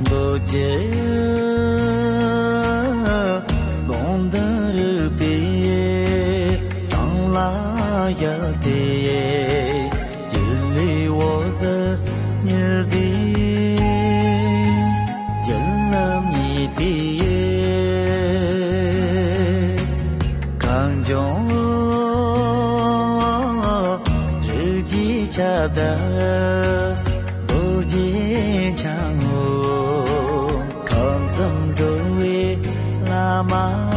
རྡོ་རྗེ་ལུང་བསྟན་རིག་པའི་ཚང་ལ་བཞག་སྟེ། རྒྱུད་ལས་འོད་ཟེར་ཉེར་བསྡུས་རྒྱུད་ལམ་གཉིས་པའི། གངས་ལྗོངས་རིགས་ཀྱི་ཁྱབ་བདག་རྡོ་རྗེ་འཆང་ངོ་། ཁམས་གསུམ་འགྲོ་བའི་བླ་མ་